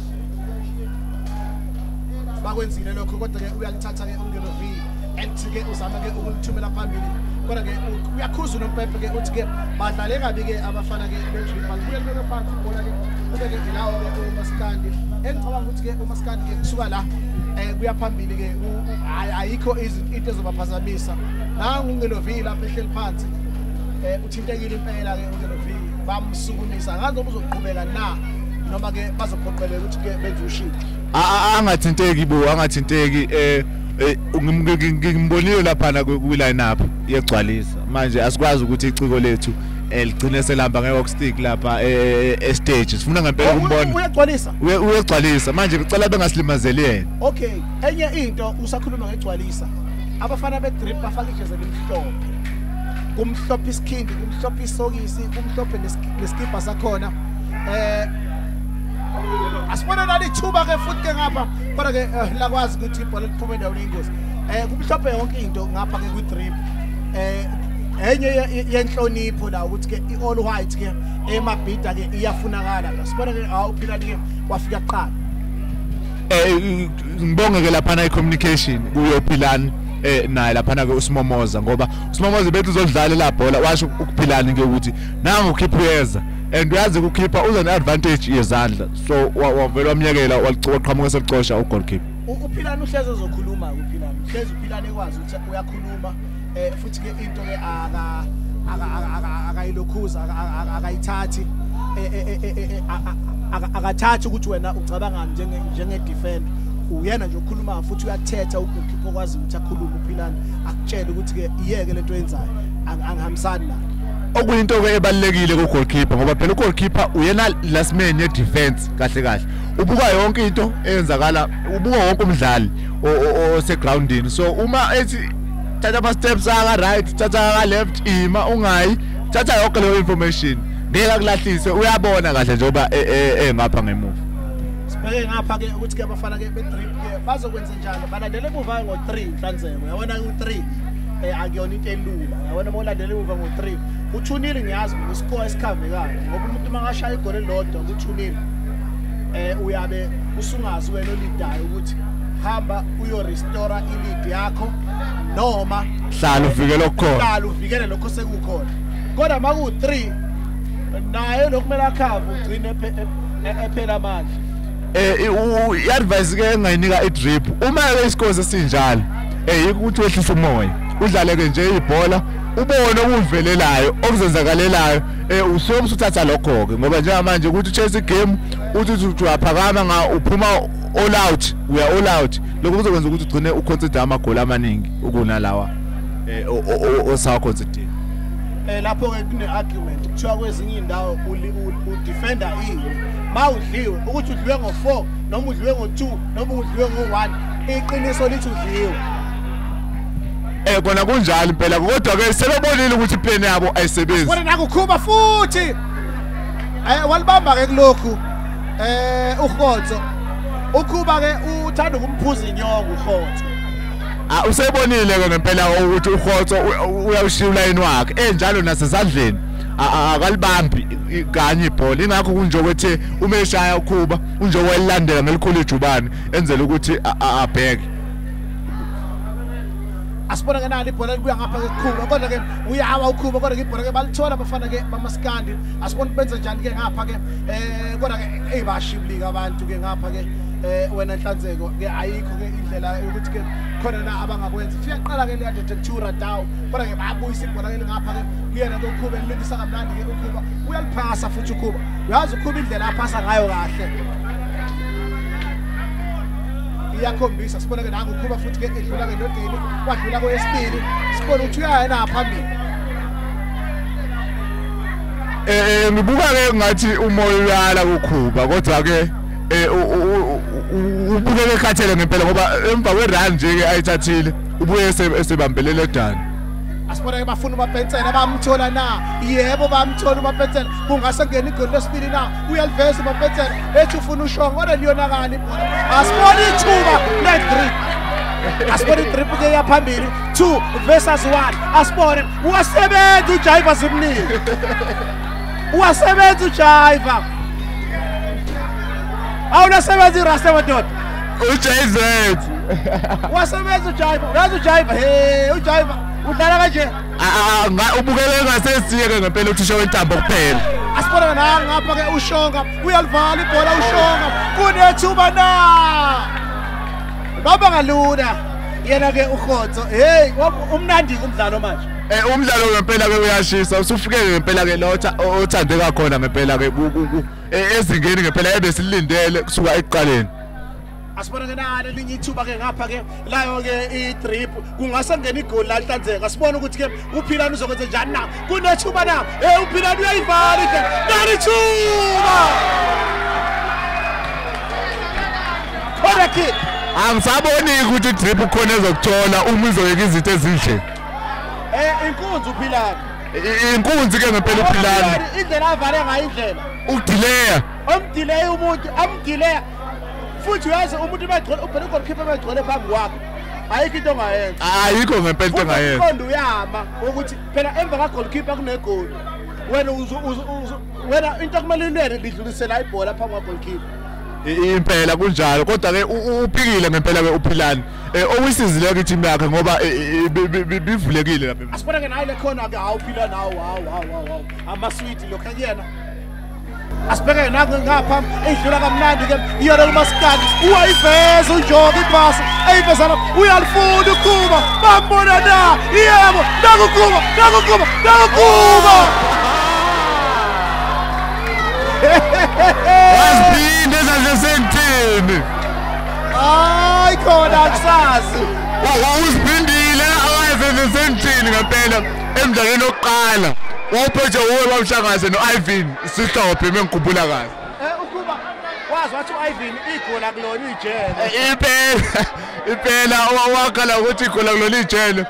Bakwenzile lokho kodwa ke uyalithatha ke uNgelo V elithi ke uzama ke ukulithumela phambili, kodwa ke uyakhuza uNompepe ke uthi ke badlale kabi ke abafana ke be-drip. Balibuye libeke phansi ibhola ke kube ke ilawo ke uMaskandi. Engicabanga ukuthi ke uMaskandi ke kusuka la kuya phambili ke ayikho izinto ezobaphazamisa. Nangu uNgelo V lapha ehleli phansi, uthintekile impela ke uNgelo V, bamsukumisa. Angazi noma uzoqhubeka na noma ke bazophoqeleka ukuthi ke benze ushintsho. Angathinteki bo, angathinteki. Ngimbonile laphana kwi-line up yegcwalisa. Manje asikwazi ukuthi iciko lethu ligcine selihamba nge-walk stick lapha e-stage. Sifuna ngempela ukumbona. Uyagcwalisa. Uyagcwalisa. Manje ngicela bengaslimazeli yena. Okay, enye into usakhuluma ngegcwalisa. Abafana be-drip bafaka ijezi elimhlophe. Kumhlophe isikhindi, kumhlophe isokisi, kumhlophe neskipa sakhona. Asibone nalithuba ke futhi ke ngapha kodwa ke lakwazi ukuthi ibhola liphume endaweni eyingozi. Kumhlophe yonke into ngapha ke kwi-drip. Enye yenhlonipho la ukuthi ke i-all white ke emabhida ke iyafunakala. Asibone ke uPhilani ke wafika kuqala. Ngibonge ke laphana i-communication kuyo Philani naye laphana ke uSimomoza, ngoba uSimomoza bethu uzodlala la bhola washo ukuPhilani ke ukuthi nangu ukhipha uyeza and uyazi ukukhipha uze ne-advantage yezandla, so wavela wamyekela waqhamuka selicosha ugoalkeeper. uPhilani uhlezi ezokhuluma, uPhilani uhlezi uPhilani ekwazi ukuthi uyakhuluma, futhi ke into ke akayilokhuza, akayithathi, akathathi ukuthi wena ucabangani njenge-defender. Uyena nje ukhuluma futhi uyathetha ugoalkeeper okwazi ukuthi akhulume uPhilani akutshele ukuthi ke iyeke lento oyenzayo, angihambisani nayo. Okuyinto ke ebalulekile ku-goalkeeper ngoba phela u-goalkeeper uyena last man ye-defense kahle kahle. Ubuka yonke into eyenzakala, ubuka wonke umdlali osegroundini. So uma ethi thatha ama-steps aka right, thatha aka left, ima ungayi, thatha yonke leyo information. Ngeke akulahlise, uyabona kahle njengoba engapha ngemuva. Sibheke ngapha ke ukuthi ke abafana ke be-drip ke bazokwenza njani. Balandele emuva ngo-3 Nhlanzeko. Uyabona ku-3 akuyona into elula. Uyabona uma ulandele emuva ngo-3 uthunile, ngiyazi mina iscore esikhavekayo ngoba umuntu uma ngashaya igoli elilodwa kuthunile uyabe usungazi wena olidayo ukuthi hamba uyo-restore i-lead yakho noma hlala uvikele okukhona, hlala uvikele lokho sekukhona. Kodwa uma ku-3 naye lokumele akhave ugcine ephela amandla. I-advice ke engayinika i-drip uma ke isikole sesinjalo ukuthi wehlise umoya udlale ke nje ibhola ubone okuvelelayo okuzenzakalelayo, usuke usuthatha lokho ke ngoba njengamanje ukuthi uchase igame uthi uyaphakama nga uphuma All out, we are all out. Lokho kuzokwenza ukuthi ugcine uconcede amagoli amaningi ukunalawa osawaconcedile. Lapho ke kune argument kuthiwa kwezinye indawo udefender iwe mawudliwe ukuthi udliwe ngo4 noma udliwe ngo2 noma udliwe ngo1, iqiniso lithi udliwe. Kona kunjalo impela, kodwa ke sebebonile ukuthi iplan yabo ayisebenzi. Kodwa nakukhuba futhi walibamba ke kulokhu uHotso. Ukhuba ke uthanda ukumphuza inyongo uHotso. Usebonile ke ngempela ukuthi uHotso uyawushiya ulayini wakhe enjalo nasezandleni akalibambi kanye ibhola, ingakho kunjoko ethe uma eshaya ukhuba unjoko elilandela ngelikhulu ijubane enzela ukuthi abheke. Asibona ke nalo ibhola libuya ngapha ke Khuba, kodwa ke uyawa uKhuba, kodwa ke ibhola ke balithola abafana ke bamaskandi. Asibona benze njani ke ngapha ke kodwa ke eyibashiblika abantu ke ngapha ke wena Nhlanzeko ke ayikho ke indlela yokuthi ke khona na abangakwenza. Siyaqala ke leya detectura down, kodwa ke bayabuyisa ibhola ke ngapha ke kuyena ke uKhuba elilungisa kamnandi ke uKhuba uyaliphasa futhi uKhuba. Uyazi uKhuba indlela aphasa ngayo kahle iyakhombisa. Sibona ke nangu uKhuba futhi ke edlula ke ndodeni wadlula kwesibili, sibona ukuthi uyayena phambili. Ngibuka ke ngathi umoya uyala kuKhuba, kodwa ke ubukeke ekhathele ngempela ngoba emva kwerun nje ke ayithathile ubuye esebambelele edani. Asibona ke bafuna uMapensela, bamthola na? Yebo bamthola uMapensela, kungase ngene igoli lesibili na? Uyaliveza uMapensela ethi ufuna ushongo, kodwa liyonakala ibhola. Asibona ithuba le-drip, asibona i-drip ke yaphambili 2 versus 1. Asibone uwasebenza uJaiva zimnike, uwasebenza uJaiva. Awunasebenza irasta madoda uJZ, wasebenza uJaiva. Uyazi uJaiva, hey uJaiva udlala kanje ubukele ngasesiyeke ngempela uthisha wentambo kuphela. Asibona na ngapha ke uShonga uyalivala ibhola uShonga, kunethuba na baba kalula yena ke uHotso. Hey umnandi umdlalo manje. Umdlalo ngempela ke uyashisa, usufike ngempela ke lotha othandeka khona ngempela ke ezingeni ngempela ebesilindele kusuka ekuqaleni. Asibona ke nalo elinye ithuba ke ngapha ke layo ke i-drip, kungase ngene igoli la Nhlanzeko. Asibona ukuthi ke uPhilani uzokwenza njani na, kunethuba na? UPhilani uyayivala indlela, nali ithuba khona ke. Angisaboni ukuthi i-drip ukhona ezokuthola uma izoyeka izinto ezinje. Inkunzi uPhilani, inkunzi ke ngempela uPhilani, indlela avale ngayo indlela udileya, omdileya umuntu amdileya futhi. Uyazi umuntu bagcwele ubheke goalkeeper bagcwele phambi kwakhe, ayikho into ongayenza, ayikho ngempela into ongayenza. Uqonda uyama ukuthi phela emva ka goalkeeper kunegoli, wena wena into okumele ulwele lidlulisela ibhola phambi kwa goalkeeper. Impela kunjalo, kodwa ke uphikile ngempela ke uPhilani owisizile ke team yakhe ngoba bivulekile lapha. Asibona ke nayo lekhona ke awuphila nawo hawu amaswidi lokho kuyena. Asibheke nangu ngapha idlula kamnandi ke iyona kumaskandi, uyayiveza uNjoko ibhasi eyiveza lapha, uyalifuna uKhuba, bambona na? Yebo nakuKhuba, nakuKhuba, nakuKhuba. Waziphinda ezandleni. Hayi khona akusazi. Uziphindile awayezenzeni ngempela emdlalweni oqala. Wawuphethe uwe bamshangaze no-Ivan Sihlophe mengikhumbula kahle. Ukuba wazi wathi u-Ivan igoli akulona ijele. Impela wakhala ukuthi igoli akulona ijele.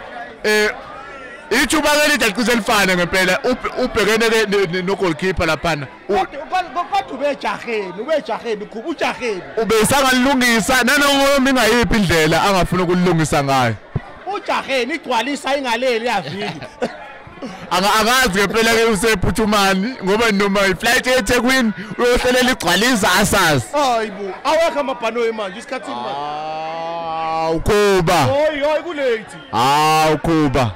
Ithuba ke lidacize elifana ngempela ubhekene ke no goalkeeper laphana. Kodwa ubejaheni, ubejaheni, ukhuba ujaheni. Ubesangalungisa nanoma ingayiphi indlela angafuna ukulungisa ngayo. Ujaheni igcwalisa ingaleli yaviki. Angazi ngempela ke usephuthumani ngoba noma iflight eThekwini uyohlelela igcwalisa asazi. Hayibo, awekho amabhanoyi manje isikhathini manje. Hawu Khuba. Hoyi hoyi kulate. Hawu Khuba.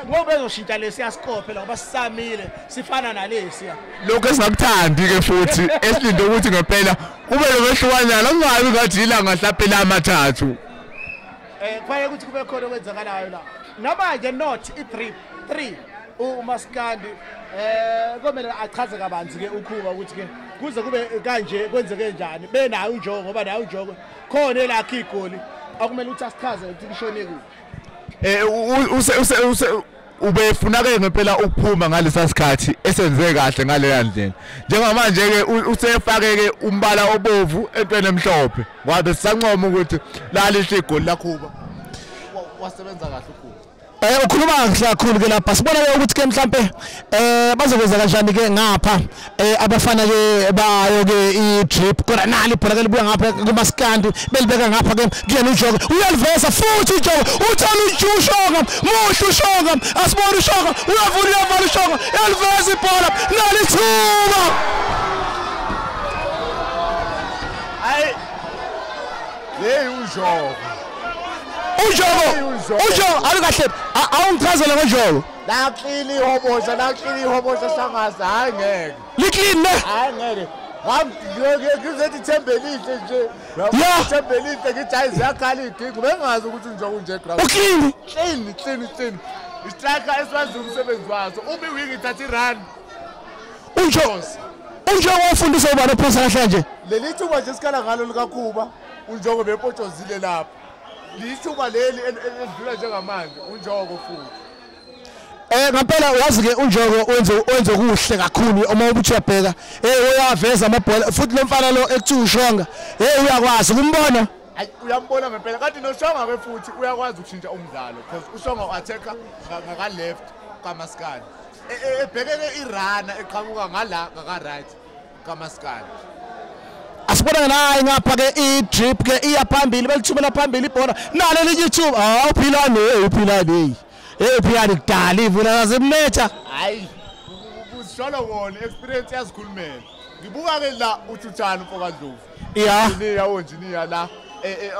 Ngoba ezoshintsha lesiya sikophe la ngoba sisamile sifana nalesiya. Lokho esingakuthandi ke futhi esilinde ukuthi ngempela kube lokwehlukanyana kungabi ngathi ilanga mhlawumbe amathathu. Kufanele ukuthi kube khona okwenzakalayo la. Namanje not i-3 3 uMaskandi komele achaze kabanzi ke uKhuba ukuthi ke kuze kube kanje kwenzeke njani benayo uNjoko ngoba nayo uNjoko khona elakhe igoli akumele ukuthi asichaze ukuthi lishone kuphi. Ubefuna ke ngempela ukuphuma ngalesa sikhathi esenze kahle ngaleya ndlela. Njengamanje ke usefake ke umbala obovu entweni emhlophe ngoba sisancoma ukuthi lalihle igoli lakhuba wasebenza kahle uKhuba. Ukhuluma kahle kakhulu ke lapha sibona ke ukuthi ke mhlambe bazokwenza kanjani ke ngapha abafana ke bayo ke i-drip kodwa nali ibhola ke libuya ngapha kumaskandi belibeka ngapha ke kuyena uJoko uyaliveza futhi uJoko uthola uShonga muhle uShonga asibona uShonga uyavula uyavala uShonga uyaliveza ibhola nali ithuba. Hayi hey uJoko uJoko alikahle awungichazela ngoJoko la clean ihobosha la clean ihobosha shangazi hayi ngeke li clean ne hayi ngeke ngizethi Thembelihle nje Thembelihle ngithi hayi ziyakhala igingu bengazi ukuthi uNjoko nje ground u clean clean clean clean istriker esiwazi umsebenzi waso umi wing ithatha irun uNjoko ufundisa ubani ophosa kahle nje leli thuba nje sikhala ngalo likaKhuba uNjoko bepotshozile lapha lithuba leli elidlula njengamanje uNjoko futhi. Ngempela wazi ke uNjoko wenze kuhle kakhulu uma ubuthi uyabheka uyaveza amabhola futhi lo mfana lo ekuthiwa uShonga uyakwazi ukumbona. Hayi uyambona ngempela kanti noShonga ke futhi uyakwazi ukushintsha umdlalo because uShonga u-attacker ngaka left kaMaskandi ebhekeke irana eqhamuka ngala ngaka right kaMaskandi. Asibona nayi ngapha ke i-drip ke iya phambili belithumela phambili ibhola nalo elinye ithuba awuphilani uphilani uphilani kudala ivula zasemnetha. Hayi uzisholo wona experience yazikhulumela ngibuka ke la uThuthana umfokaNdlovu ya wonjiniya la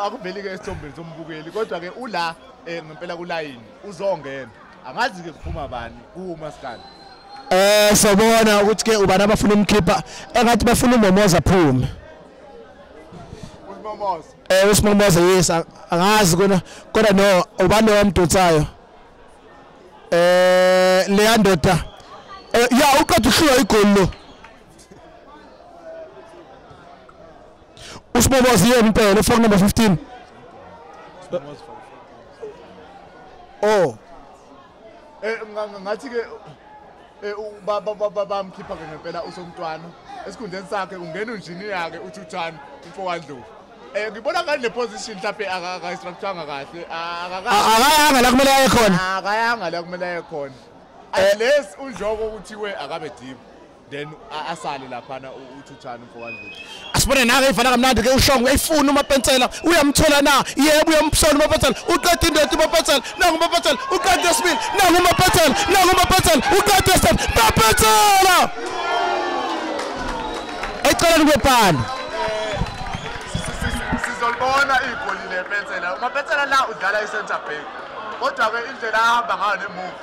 akuveli ke esithombeni sombukeli kodwa ke ula ngempela kulayini uzongena angazi ke kuphuma bani kumaskandi. Sobona ukuthi ke ubani abafuna umkhipha engathi bafuna uMomoza phume. uSimomoza yes angazi kona kodwa no ubani wamdonsayo leya ndoda ya uqeda uhlula igoli lo uSimomoza yena impela ufaka number 15. Oh ngathi ke bamkhipha ke ngempela usomntwana esikhundleni sakhe ungena unjiniya ke uThuthana umfokaNdlovu. Ngibona ngani le position mhlawumbe akayistructuranga kahle akayanga la kumele aye khona akayanga la kumele aye khona unless uNjoko kuthiwe akabe deep then asale laphana uThuthana umfokaNdlovu. Asibone nake ivala kamnandi ke uShonga uyayifuna uMapensela uyamthola na yebo uyamsola uMapensela uqeda indoda uMapensela nangu uMapensela uqeda esibili nangu uMapensela nangu uMapensela uqeda esithathu Mapensela eceleni kwepali. Sizolibona igoli lePensela uMapensela la udlala i-center back kodwa ke indlela ahamba ngayo nemove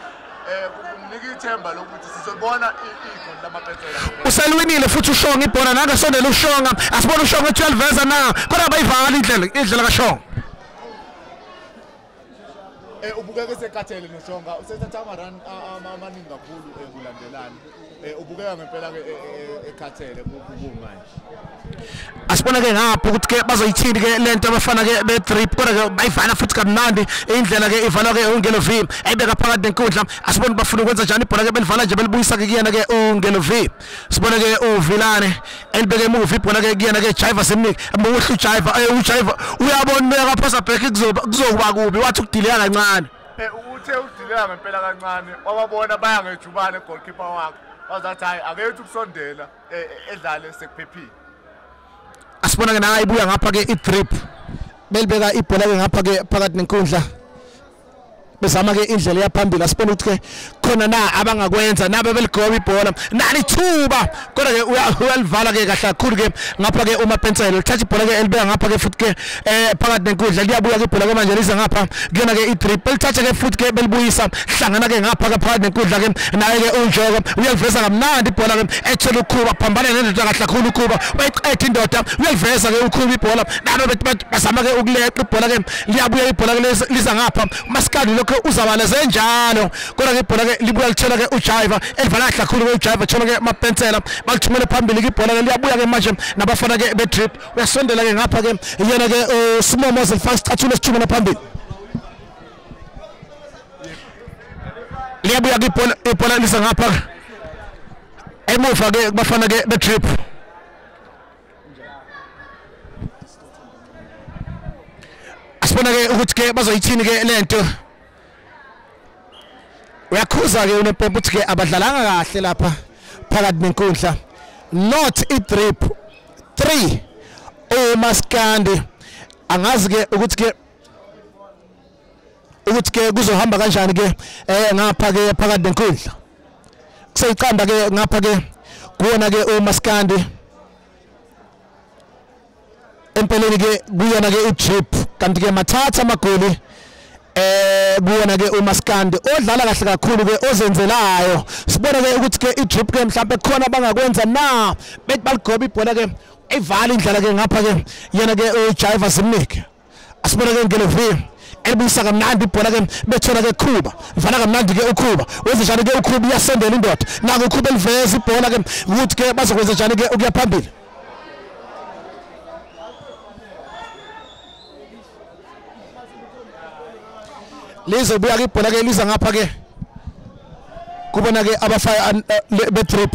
kumnika ithemba lokuthi sizobona igoli lamaPensela. Uselwinile futhi uShonga ibhola nangasondela uShonga asibona uShonga ethi uyaliveza na kodwa bayivala indlela kaShonga. Ubukeka esekhathele noShonga usethatha ama-run amaningi kakhulu kulandelana ubukeka ngempela ke ekhathele kumanje. Asibona ke ngapha ukuthi ke bazoyithini ke lento abafana ke be-drip kodwa ke bayivala futhi kamnandi indlela ke ivalwa ke uNgelo V ayibeka phakathi nenkundla asibone bafuna ukwenza njani ibhola ke belivala nje belibuyisa ke kuyena ke uNgelo V sibone ke uVilane elibeke emuva ibhola ke kuyena ke Jiva semniki muhle uJiva uJiva uyabona uyakaphosa back kuzokuba kubi wathi ukudileya kancane. Uthe ukudileya ngempela kancane wababona baya ngejubane goalkeeper wakhe wazathi hayi akethu ukusondela edlale sekuphephile. Asibona ke naye ibuya ngapha ke i-drip belibeka ibhola ke ngapha ke phakathi nenkundla bezama ke indlela yaphambili asibona ukuthi ke khona na abangakwenza nabe beligoba ibhola nali ithuba kodwa ke uyalivala ke kahle kakhulu ke ngapha ke uMapensela lithatha ibhola ke elibeka ngapha ke futhi ke phakathi nenkundla liyabuya ke ibhola ke manje liza ngapha kuyona ke i-drip belithatha ke futhi ke belibuyisa hlangana ke ngapha ke phakathi nenkundla ke naye ke uNjoko uyaliveza kamnandi ibhola ke ethola uKhuba phambana nendoda kahle kakhulu uKhuba wayiqeda indoda uyaliveza ke uKhuba ibhola nabe bazama ke ukuleqa ibhola ke liyabuya ibhola ke liza ngapha uMaskandi lokho uzabaleze njalo kodwa ke ibhola ke libuya lithola ke uJaiva elivala kahle kakhulu ke uJaiva thola ke amapensela balithumele phambili ke ibhola ke liyabuya ke manje nabafana ke be-drip uyasondela ke ngapha ke yena ke Simomoze lifaka isicathulo esithumela phambili liyabuya ke ibhola lisa ngapha emuva ke kubafana ke be-drip asibona ke ukuthi ke bazoyithini ke lento uyakhuza ke uNompempe uthi ke abadlalanga kahle lapha phakathi nenkundla not i-drip 3 uMaskandi angazi ke ukuthi ke kuzohamba kanjani ke ngapha ke phakathi nenkundla kuseyiqanda ke ngapha ke kuwona ke uMaskandi empeleni ke kuyona ke i-drip kanti ke mathatha amagoli kuwona ke uMaskandi odlala kahle kakhulu ke ozenzelayo sibone ke ukuthi ke i-drip ke mhlawumbe khona bangakwenza na bethi baligoba ibhola ke ivala indlela ke ngapha ke yena ke uJaiva Zimnike asibone ke ngelo V elibuyisa kamnandi ibhola ke bethola ke Khuba vala kamnandi ke uKhuba wenze njani ke uKhuba iyasondela indoda nako uKhuba eliveza ibhola ke ukuthi ke bazokwenza njani ke ukuya phambili lizobuya ke ibhola ke liza ngapha ke kubona ke abafaya be-drip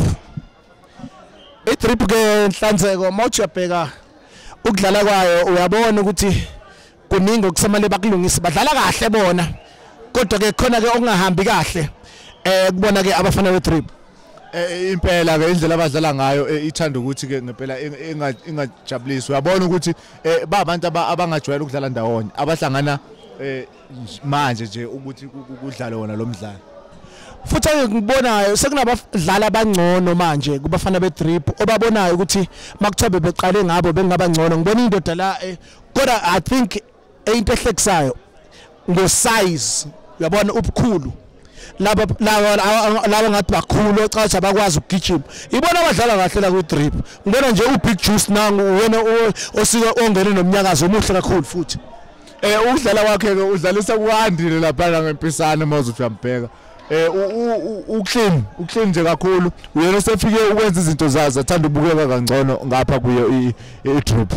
i-drip ke Nhlanzeko mawuthi uyabheka ukudlala kwayo uyabona ukuthi kuningi okusamele bakulungise badlala kahle bona kodwa ke khona ke okungahambi kahle kubona ke abafana be-drip impela ke indlela abadlala ngayo ithanda ukuthi ke ngempela ingajabulisi uyabona ukuthi ba abantu abangajwayele ukudlala ndawonye abahlangana manje nje ukuthi kudlale wona lo mdlalo futhi engikubonayo sekunabadlali abangcono manje kubafana be-drip obabonayo ukuthi makuthiwa bebeqale ngabo bengabangcono ngibona indoda la kodwa I think into ehlekisayo ngo-size uyabona ubukhulu laba ngathi bakhulu ocathi abakwazi ukugijima ibona abadlala kahle la ku-drip ngibona nje uBig Juice nangu wena osike ongene nomnyakazo omuhle kakhulu futhi ukudlala kwakhe ke udlalisa kwandile lapha ngempisane mawuzothi uyambheka uclean nje kakhulu uyena osefike ukwenza izinto zazo athanda ubukeka kangcono ngapha kuyo i-drip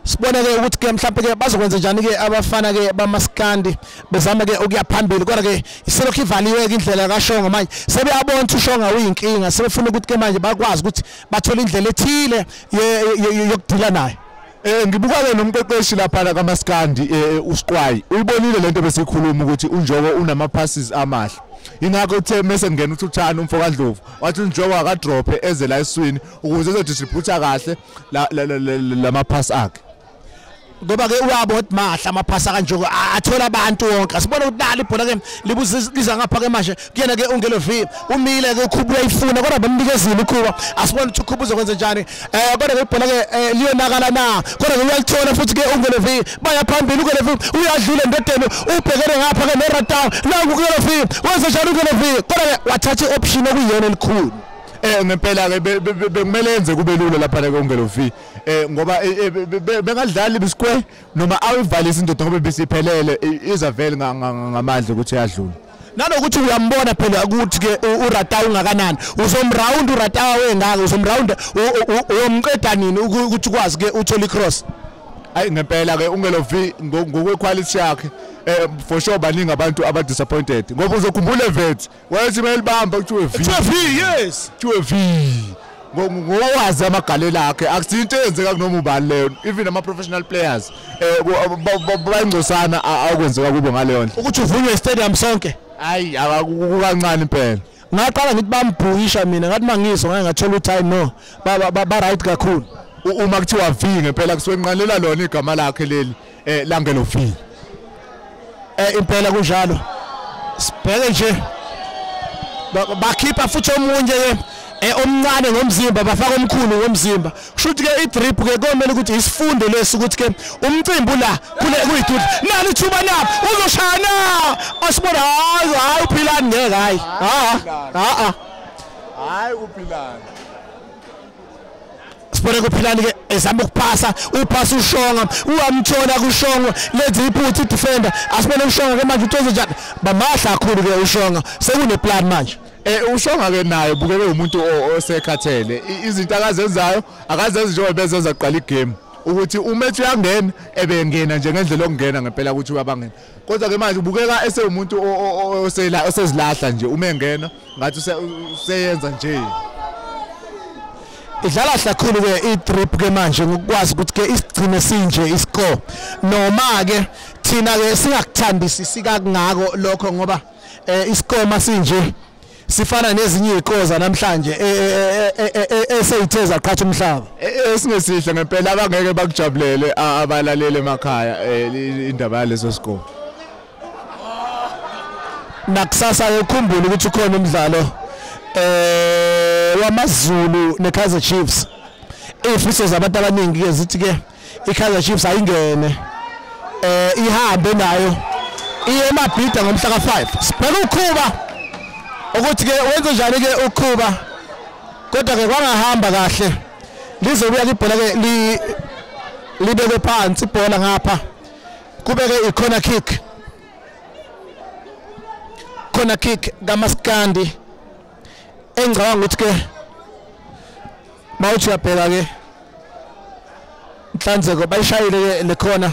sibone ke ukuthi ke mhlawumbe ke bazokwenza njani ke abafana ke bamaskandi bezama ke ukuya phambili kodwa ke iselokhu ivaliwe ke indlela kaShonga manje sebeyabona ukuthi uShonga uyinkinga sebefuna ukuthi ke manje bakwazi ukuthi bathole indlela ethile yokudila naye Ngibuka ke nomqeqeshi lapha kaMaskandi uSiqwayi uyibonile lento besikhuluma ukuthi uNjoko unama passes amahle ingakho uthe mase ngena uThuthana umfo kaNdlovu wathi uNjoko akadrophe eze la eswini ukuze ezodistribute kahle lama pass akhe ngoba ke uyabo ukuthi mahla amaphasa kaNjoko athola abantu wonke asibone ukuthi nali ibhola ke libuza ngapha ke manje kuyena ke ungelo V umile ke uKhuba uyayifuna kodwa bamnikezile uKhuba asibone ukuthi uKhuba uzokwenza njani kodwa ke ibhola ke liyonakala na kodwa ke uyalithola futhi ke ungelo V baya phambili ungelo V uyadlula endodeni ubhekene ngapha ke noRatau nangu ungelo V wenza njani ungelo V kodwa ke wathatha ioption okuyiyona elikhulu ngempela ke bekumele enze kube lula lapha ke ungelo V ngoba bengadlali bisquare noma ayivalise indoda ngoba besiphelele izavele ngamandla ukuthi iyadlula nanokuthi uyambona phela ukuthi ke uRatau ungakanani uzomround uRatau wengaka uzomround uyomqeda nini ukuthi ukwazi ke uthole icross ayi ngempela ke ungelo V ngokwequality yakhe for sure baningi abantu aba disappointed ngoba uzokhumbula vet wayethi mayelibamba kuthiwe V yes kuthiwe V ngowazi amagalela akhe akusinto eyenzeka kunoma ubani leyo even ama professional players bayingcosana akwenzeka kubo ngaleyo ndlela ukuthi uvunywe stadium sonke hayi akukancane impela ngaqala ngithi bambhuyisha mina ngathi mangizwa ngeke ngathola ukuthi hayi no ba right kakhulu uma kuthiwa V ngempela kusuke nqalela lona igama lakhe leli langelo V impela kunjalo sibheke nje bakhipha futhi omunye ke omncane ngomzimba bafaka omkhulu ngomzimba kusho ukuthi ke i-drip ke komele ukuthi isifundo lesi ukuthi ke umcimbi la kule kuyidudla nali ithuba na uzoshaya na asibona hayi hayi uphilani ngeke hayi ha ha hayi uphilani Asibone kuphilani ke ezama ukuphasa, uphasa uShonga, uyamthola kuShonga, lenza iphutha i-defender. Asibone uShonga ke manje utoze njani, bamahla kakhulu ke uShonga, sekune plan manje. uShonga ke naye bukeke umuntu osekhathele, izinto akazenzayo akazenzi njengoba bezenza kuqala igame, ukuthi umethu uyangena ebengena nje ngendlela okungena ngempela ukuthi uyabangena, kodwa ke manje ubukeka esewumuntu osezilahla nje, uma engena ngathi useyenza nje. Idlala kahle kakhulu ke i-drip ke manje ngokwazi ukuthi ke isigcine sinje iscore, noma ke thina ke singakuthandisisi kangako lokho ngoba iscore masinje sifana nezinye izikoza namhlanje eseyithe zaqhatha umhlaba. Esingesihle ngempela, abangeke bakujabulele abalaleli emakhaya indaba yaleso score. Nakusasa ukhumbule ukuthi ukhona umdlalo wamaZulu neKaizer Chiefs. Izifiso zabantu abaningi ke zithi ke iKaizer Chiefs ayingene ihambe nayo iye eMabhida ngomhla ka5. Sibheke uKhuba ukuthi ke wenze njani ke uKhuba, kodwa ke kwangahamba kahle, lizobuya ibhola ke libeke phansi ibhola ngapha, kubeke i-corner kick, corner kick kaMaskandi. Engicabanga ukuthi ke mawuthi uyabheka ke Nhlanzeko bayishayile ke le corner,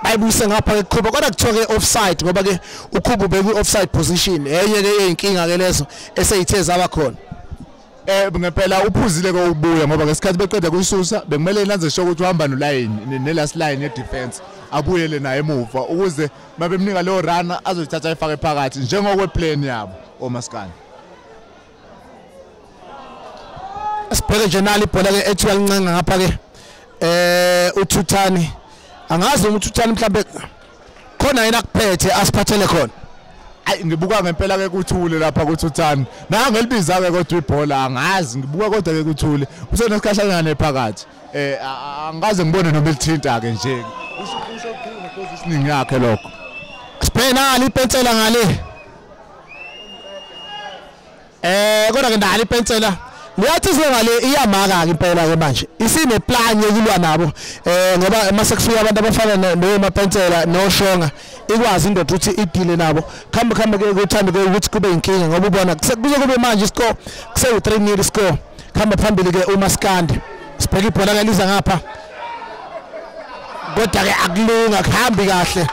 bayibuyise ngapha ke Khuba, kodwa kuthiwa ke offside ngoba ke uKhuba ubekwi offside position, enye ke eyinkinga ke lezo eseyithe zaba khona. Ngempela uphuzile ke ubuya ngoba ngesikhathi beqeda kuyisusa bekumele lenze sure ukuthi uhamba no line ne last line ye defense, abuyele naye emuva ukuze mabemnika leyo runner azoyithatha ayifake phakathi njengokwe plan yabo oMaskandi. Sibheke nje nali ibhola ke ethiwa lincenga ngapha ke uThuthani, angazi uma uThuthani mhlambe khona yena akuphethe asiphathele khona. Ayi ngibuka ngempela ke kuthule lapha kuThuthani, nangelibiza ke kodwa ibhola angazi, ngibuka kodwa ke kuthule usenesikhashanyana phakathi, angikaze ngibone noma elithinta ke nje, usho positioning yakhe lokho. Sibheke nali ipensela ngale, kodwa ke nali ipensela liyathi ngale iyamaka ke impela ke manje, isine plan yokulwa nabo ngoba mase kufika abantu abafana noMapensela noShonga ikwazi indoda ukuthi idile nabo, khamba khamba ke kuthanda ke ukuthi kube inkinga ngoba ubona kuze kube manje iscore kusewu 3-0 score, khamba phambili ke uMaskandi. Sibheke ibhola ke liza ngapha, kodwa ke akulunga kuhambi kahle.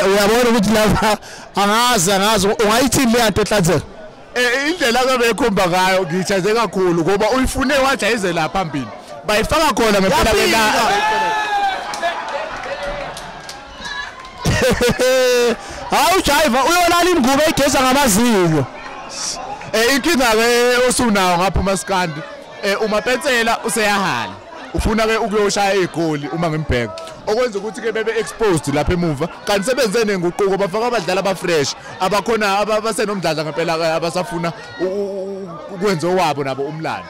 Uyabona ukuthi lapha angazi ungayithini le nto Nhlanzeko. Indlela abekhomba ngayo ngithaze kakhulu ngoba uyifune wajayize la phambili, bayifaka khona ngempela ke la. Hawu ujayiva uyolala ingubo egeza ngamazinyo. Inkinga ke osunawo ngapha uMaskandi, uMapensela useyahala, ufuna ke ukuyoshaya igoli uma ngimbheka, okwenza ukuthi ke bebe exposed lapha emuva, kanti sebenze nenguquko bafaka abadlali abafresh abakhona abasenomdladla ngempela abasafuna ukwenza owabo nabo umlando.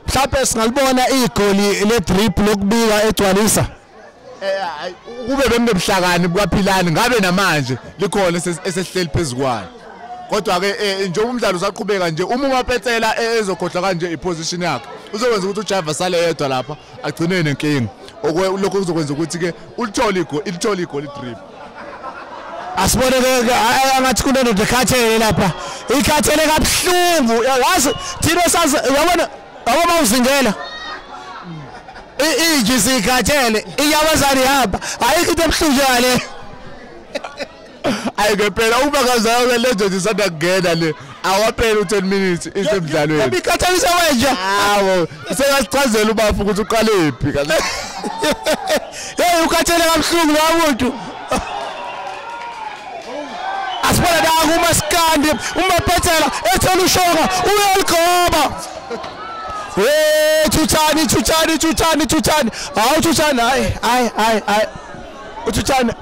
Mhlawumbe singalibona igoli le drip lokubika egcwalisa. Kube bemnebuhlakani bukaPhilani ngabe namanje likhona esesihleli phezukwalo, kodwa ke njengoba umdlalo usaqhubeka nje uma uMapetsela ezokhohlwa kanje iposition yakhe uzokwenza ukuthi uJava sale yedwa lapha agcine nenkinga, lokho kuzokwenza ukuthi ke ulithole igoli idrip. Asibone ke angathi kunendoda ekhathele lapha, ikhathele kabuhlungu, yazi thina sazi uyabona yabo mawuzingela inji sikhathele inyamazane ihamba, ayikho into ebuhlungu njengale. Ayi ngempela uma kazana le ndoda isanda kungena le awaphela u10 minutes isemdlalweni, ebikhathalisa wenja. Hawo sekasichazela ubafu ukuthi uqalephi kahle. Hey ukhathele kabuhlungu lo muntu. Asibona la kuMaskandi uMapetsela ethola uShonga uyaligqoba. Hey Thuthani Thuthani Thuthani Thuthani, hawu Thuthani, hayi hayi hayi uThuthani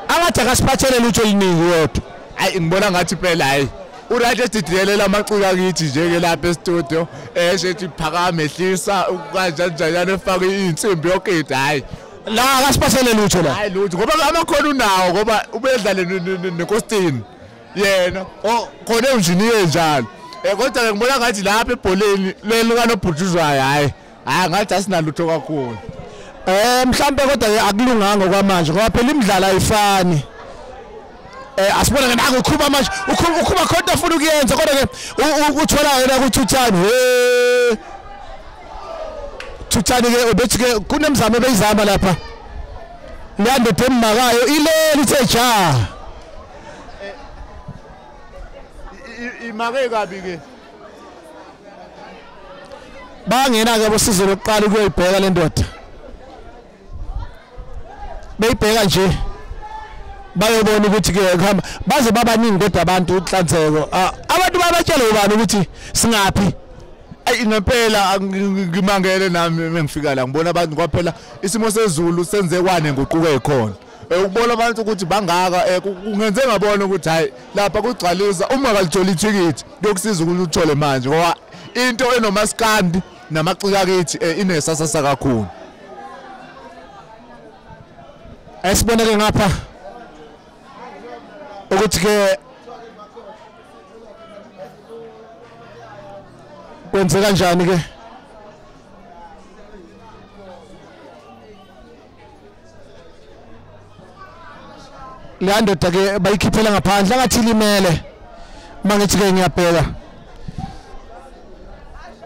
angathi akasiphathele lutho oluningi wodwa. Hayi ngibona ngathi phela hayi uright esididelela amaciko akithi nje ke lapha e-studio esho ethi phakama ehlisa kanjani njani efake insimbi yonke into, hayi la akasiphathele lutho la, hayi lutho ngoba amakhono unawo ngoba ubedlale neNkosini yena khona engineer njalo. Kodwa ke ngibona ngathi lapha ebholeni lelo kanobhutshuzwayo hayi hayi ngathi asinalutho kakhulu. Mhlambe kodwa ke akulunganga kwamanje ngoba phela imidlalo ayifani. Asibona ke nangu uKhuba manje uKhuba khona afuna ukuyenza kodwa ke uthola yena kuThuthani. He Thuthani ke ubethi ke kunemizamo ebeyizama lapha. Leyandoda emakayo ileli ithe ja. Imake kabi ke. Bangena ke bosizo lokuqala ukuyoyibheka le ndoda. Beyibheka nje bayobona ukuthi ke kuhamba baze babaningi kodwa abantu uHlanzeko abantu babatshela ubani ukuthi singaphi. Ayi ngempela ngimangele nami mengifika la ngibona abantu kwaphela isimo sezulu senze kwane nguquko ekhona. Ukubona abantu ukuthi bangaka kungenze ngabona ukuthi hayi lapha kugcwalisa uma kalithola ithikithi kuyokusiza ukuthi uthole manje ngoba into enomaskandi namacika kithi inesasasa kakhulu. Esiboneke ngapha ukuthi ke kwenze kanjani ke le ndoda ke bayikhiphela ngaphandle ngathi limele. Mangithi ke ngiyabheka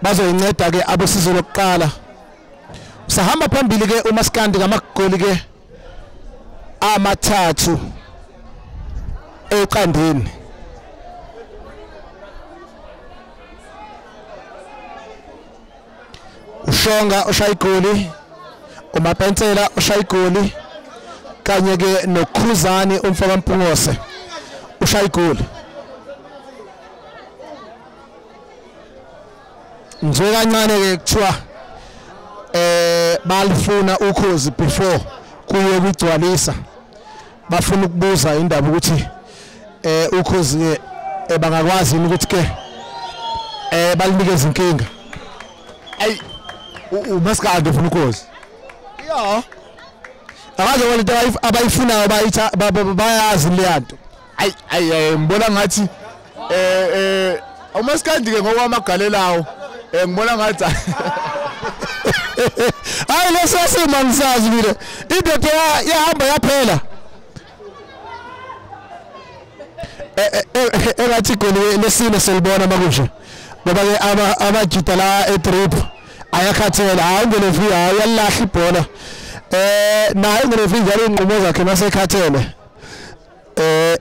bazoyinceda ke abosizo lokuqala. Usahamba phambili ke uMaskandi ngamagoli ke 3 eqandeni. Ushonga ushaya igoli, uMapensela ushaya igoli kanye ke noKhuzani umfoka Mpungose ushaya igoli. Nje kancane ke kuthiwa balifuna ukhozi before kuye kugcwalisa, bafuna ukubuza indaba ukuthi ukhozi ke bangakwazi ukuthi ke balinikeze inkinga. Ayi uMaskandi ufuna ukhozi. Yeah. Akaze wona abayifunayo bayitha bayazi leyanto. Ayi ayi ngibona ngathi uMaskandi ke ngokwamagalelawo ngibona ngathi hayi leso simo ngisazi mina indoda yahamba yaphela. Engathi igoli lesine selibona makunje ngoba ke abajita la edrip ayakhathela hayi ngelevi hayi yalahla ibhola. Naye ngelevi njalo inqumo zakhe masekhathele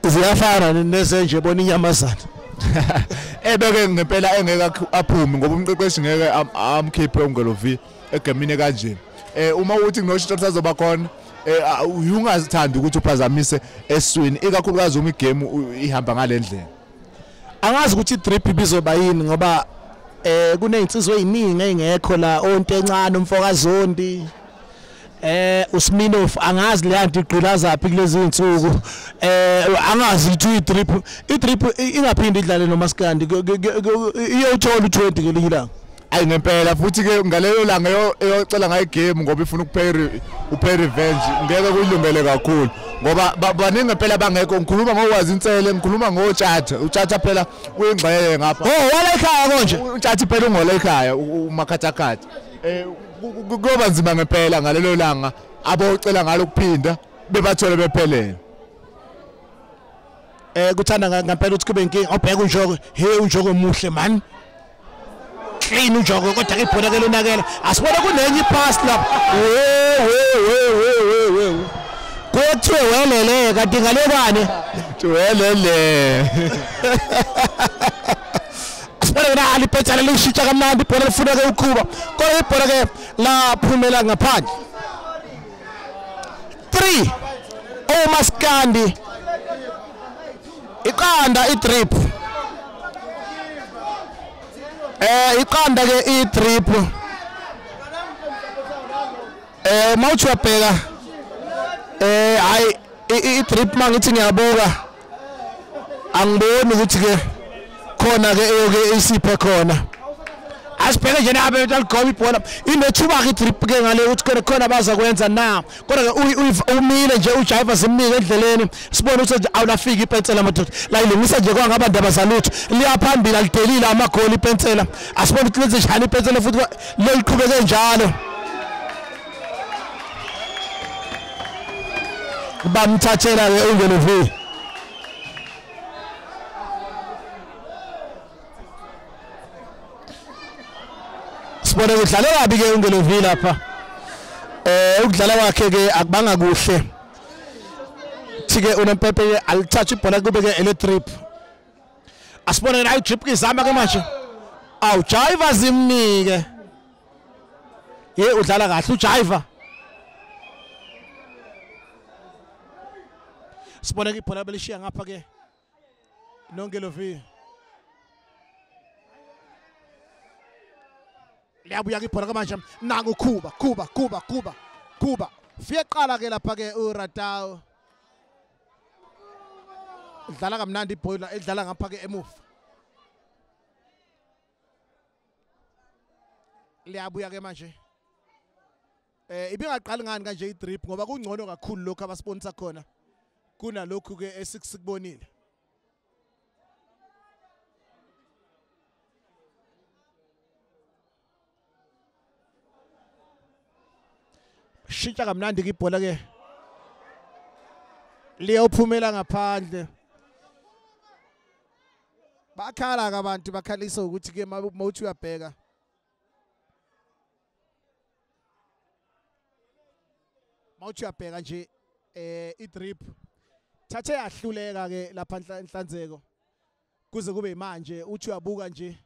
ziyafana nezenje bona inyamazana. Ebeke ngempela engeke aphume ngoba umqeqeshi ngeke amkhiphe uNgelovi egemini kanje. Uma uthi kunoshintsho lisazoba khona ungazithandi ukuthi uphazamise eswini ikakhulukazi uma igame ihamba ngalendlela. Angazi ukuthi idrip ibizoba yini ngoba kunezinsizwa eziningi engekho la onto encane umfokazondi uSminoff angazi le anti igqilaza phi kulezi insuku. Angazi ukuthi idrip ingaphindi idlale noMaskandi iyothola u20 ngelinye ilanga. Ayi ngempela futhi ke ngalelo langa eyocela ngayi game ngoba ifuna ukupay revenge ngeke kuyilungele kakhulu ngoba baningi ngempela bangekho. Ngikhuluma ngokwazi insele, ngikhuluma ngoTshatha. uTshatha phela uyingxeye ngapha. Oh wala ekhaya konje uTshatha phela ungola ekhaya umakhathakhatha. Kuyoba nzima ngempela ngalelo langa abocela ngalo kuphinda bebathole bephelele. Kuthanda ngempela ukuthi kube inkinga. Obheka uNjoko, hey uNjoko muhle man. Clean uNjoko kodwa ke ibhola ke lonakela. Asibona kunenye ipass lapha. We. Kuthiwe welele kanti ngalekwane. Welele. Asibona na aliphetha lishintsha kamnandi ibhola lifuna ke uKhuba. Kodwa ibhola ke laphumela ngaphandle. 3 oMaskandi iqanda idrip. Iqanda ke idrip. Mawuthi uyabheka hayi idrip mangithi ngiyabuka angiboni ukuthi ke khona ke eyoke isiphe khona. Asibheke nje nabe aligoba ibhola inethuba ke drip ke ngale ukuthi khona bazakwenza na kodwa ke umile nje uJaiva zimnike endleleni sibone ukuthi awulafika ipensela madoda la ilungisa nje kwangaba ndaba zalutho liya phambili alidelile amagoli ipensela asibone ukuthi lenze njani ipensela futhi leliqhubeke njalo bamthathela ke uNgelo V. Sibone ukudlala kabi ke uNgelo V lapha. Ukudlala kwakhe ke akubanga kuhle. Thike uNempepe alithatha ibhola kube ke ele trip. Asibone nayo drip ke izama ke manje. Awu Jaiva zimnike. Ye udlala kahle uJaiva. Sibone ke ibhola belishiya ngapha ke noNgelo V. Liyabuya ke ibhola manje nangu Khuba Khuba Khuba Khuba Khuba fike qala ke lapha ke uRatao idlala kamnandi ibhola edlala ngapha ke emuva liyabuya ke manje ibingaqali ngani kanje idrip ngoba kungcono kakhulu lokho abasibonisa khona kunalokhu ke esikubonile. Shintsha kamnandi ke ibhola ke liyophumela ngaphandle. Bakhala ke abantu bakhalisa ukuthi ke mawuthi uyabheka nje idrip thathe yahluleka ke lapha enhlanzeko kuze kube manje uthi uyabuka nje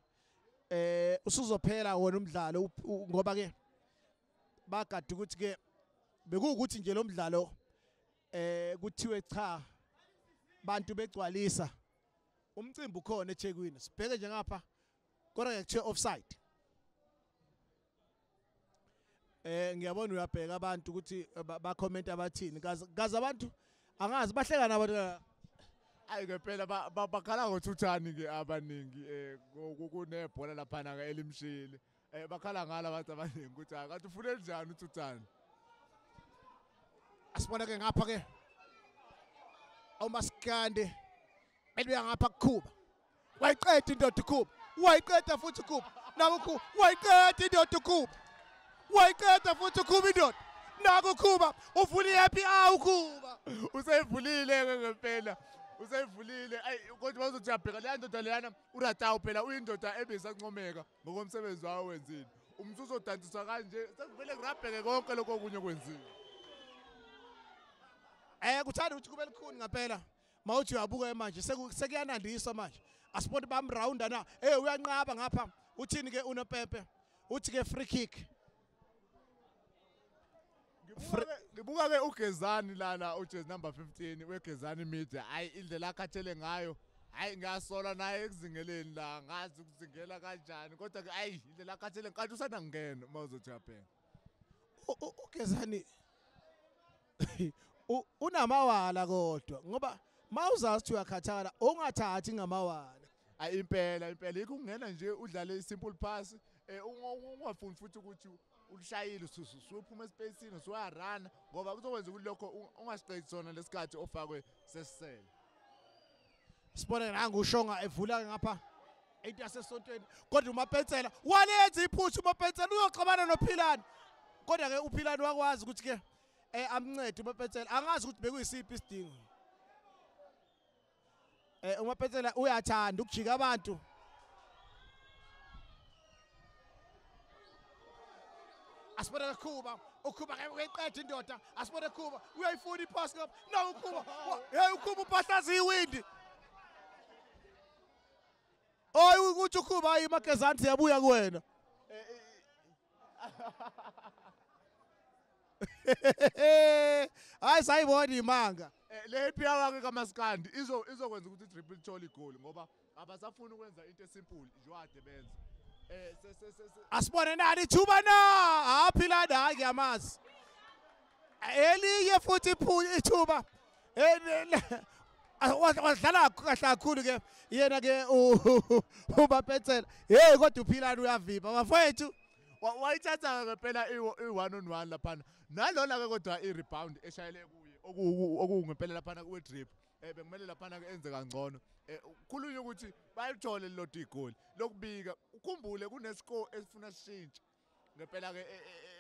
usuzophela wona umdlalo ngoba ke bagada ukuthi ke bekuwukuthi nje lo mdlalo kuthiwe cha bantu begcwalisa umcimbi ukhona eThekwini sibheke nje ngapha kodwa ke kuthiwe offside. Ngiyabona uyabheka abantu ukuthi ba comment abathini kaze abantu angazi bahleka nabantu. Ayi ngempela bakhala ngothuthani ke abaningi kunebhola lapha na elimshile bakhala ngala abantu abaningi ukuthi akathi ufune njani uthuthani. Asibona ke ngapha ke uMaskandi elibuya ngapha kuKhuba wayiqeda indoda uKhuba wayiqeda futhi uKhuba naku Khuba wayiqeda indoda uKhuba wayiqeda futhi uKhuba indoda naku Khuba uvula ihappy hour uKhuba useyivulile ke ngempela useyivulile. Ayi kodwa bazothi uyabheka leya ndoda leyana uRatao phela uyindoda ebesancomeka ngokomsebenzi wawo wenzile umuntu uzodansiswa kanje sekuvele kurabheke konke lokho okunye kwenzile. Kuthanda ukuthi kube likhuni ngempela mawuthi uyabuka manje sekuyanandiswa manje asibone bamrounda na uyanqaba ngapha uthini ke uNopepe uthi ke free kick. Ngibuka ke uGezani lana ujezi number 15 weGezani Media hayi indlela akhathele ngayo hayi ngiyasola naye ekuzingeleni la ngazi ukuzingela kanjani kodwa ke hayi indlela akhathele nkathi usana ngena mawuzothi uyabheka uGezani unamawala kodwa ngoba mawuzazi ukuthi uyakhathala ungathathi ngamawala. Ayi impela impela yikho ungena nje udlale isimple pass ungafuni futhi ukuthi ulishayile usuphuma espacini usuyarana ngoba kuzokwenza ukuthi lokho ungasiqedi sona lesikhathi ofakwe sesisele. Sibone nangu uShonga evula ngapha into yasesontweni kodwa uMapensela walenza iphuthu uMapensela uyoxabana noPhilani kodwa ke uPhilani wakwazi ukuthi ke amncede uMapensela angazi ukuthi bekuyisiphi isidingo. uMapensela uyathanda ukujika abantu. Asibone Khuba uKhuba ke uyiqeda indoda asibone Khuba uyayifuna ipass ngapha na uKhuba hey uKhuba uphahlaza iwindi. Oy ukuthi uKhuba hayi Magezani siyabuya kuwena. Hayi sayibona imanga. Le PR ke kaMaskandi izokwenza ukuthi iDrip ithole igoli ngoba abasafuni ukwenza into esimple nje ade benza. Asibone nani ithuba na aphilana hayi ngiyamazi. Elinye futhi ithuba. Wadlala kahle kakhulu ke yena ke uBapetsela. Hey kodwa uPhilani uyavimba bafowethu. Wayithatha ngempela i-1 on 1 laphana. Nalona ke kodwa i-rebound eshayele kuye okungempela laphana kwe drip. Bekumele laphana ke enze kangcono. Khulunywa ukuthi bayithole lodwa igoli lokubika. Ukhumbule kunescore esifuna sishintshe. Ngempela ke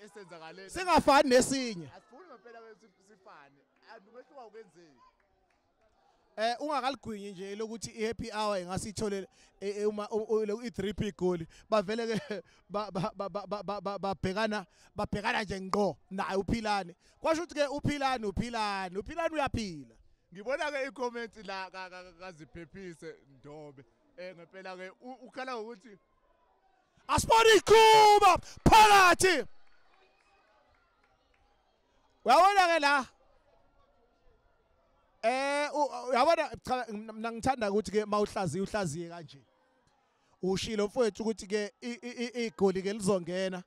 esenzakale singafani nesinye. Asifuni ngempela ke sifane. Andumehluka ukwenzeki. Ungakaligwinyi nje lokuthi ihappy hour ingasitholele uma i-3 igoli bavele ke babhekana nje ngqo naye uPhilani. Kwasho ukuthi ke uPhilani uyaphila. Ngibona ke i-comment la kaZiphephise Ndobe ngempela ke ukhala ukuthi asibone iqhuba phakathi. Uyabona ke la uyabona cha mina ngithanda ukuthi ke mawuhlaziye uhlaziye kanje. Ushilo mfowethu ukuthi ke igoli ke lizongena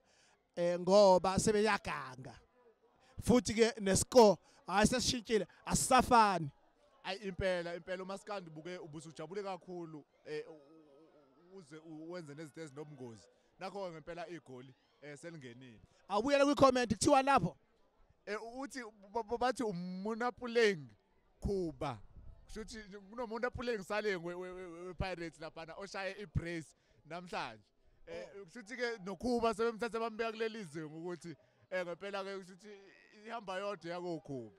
ngoba sebeyaganga. Futhi ke nescore hayi sesishintshile asisafani. Ayi impela uMaskandi buke ubusujabule kakhulu uze wenze nezinto ezinobungozi. Nakho ngempela igoli selingenile. Awubuyela kwi comment kuthiwa lapho uthi bathi uMonapuleng Khuba. Kushuthi kunoMonapuleng Saleng we Pirates laphana oshaye ibrace namhlanje. Kushuthi ke noKhuba sebemthatha bambeka kuleli zinga ukuthi ngempela ke kushuthi ihamba yodwa yakoKhuba.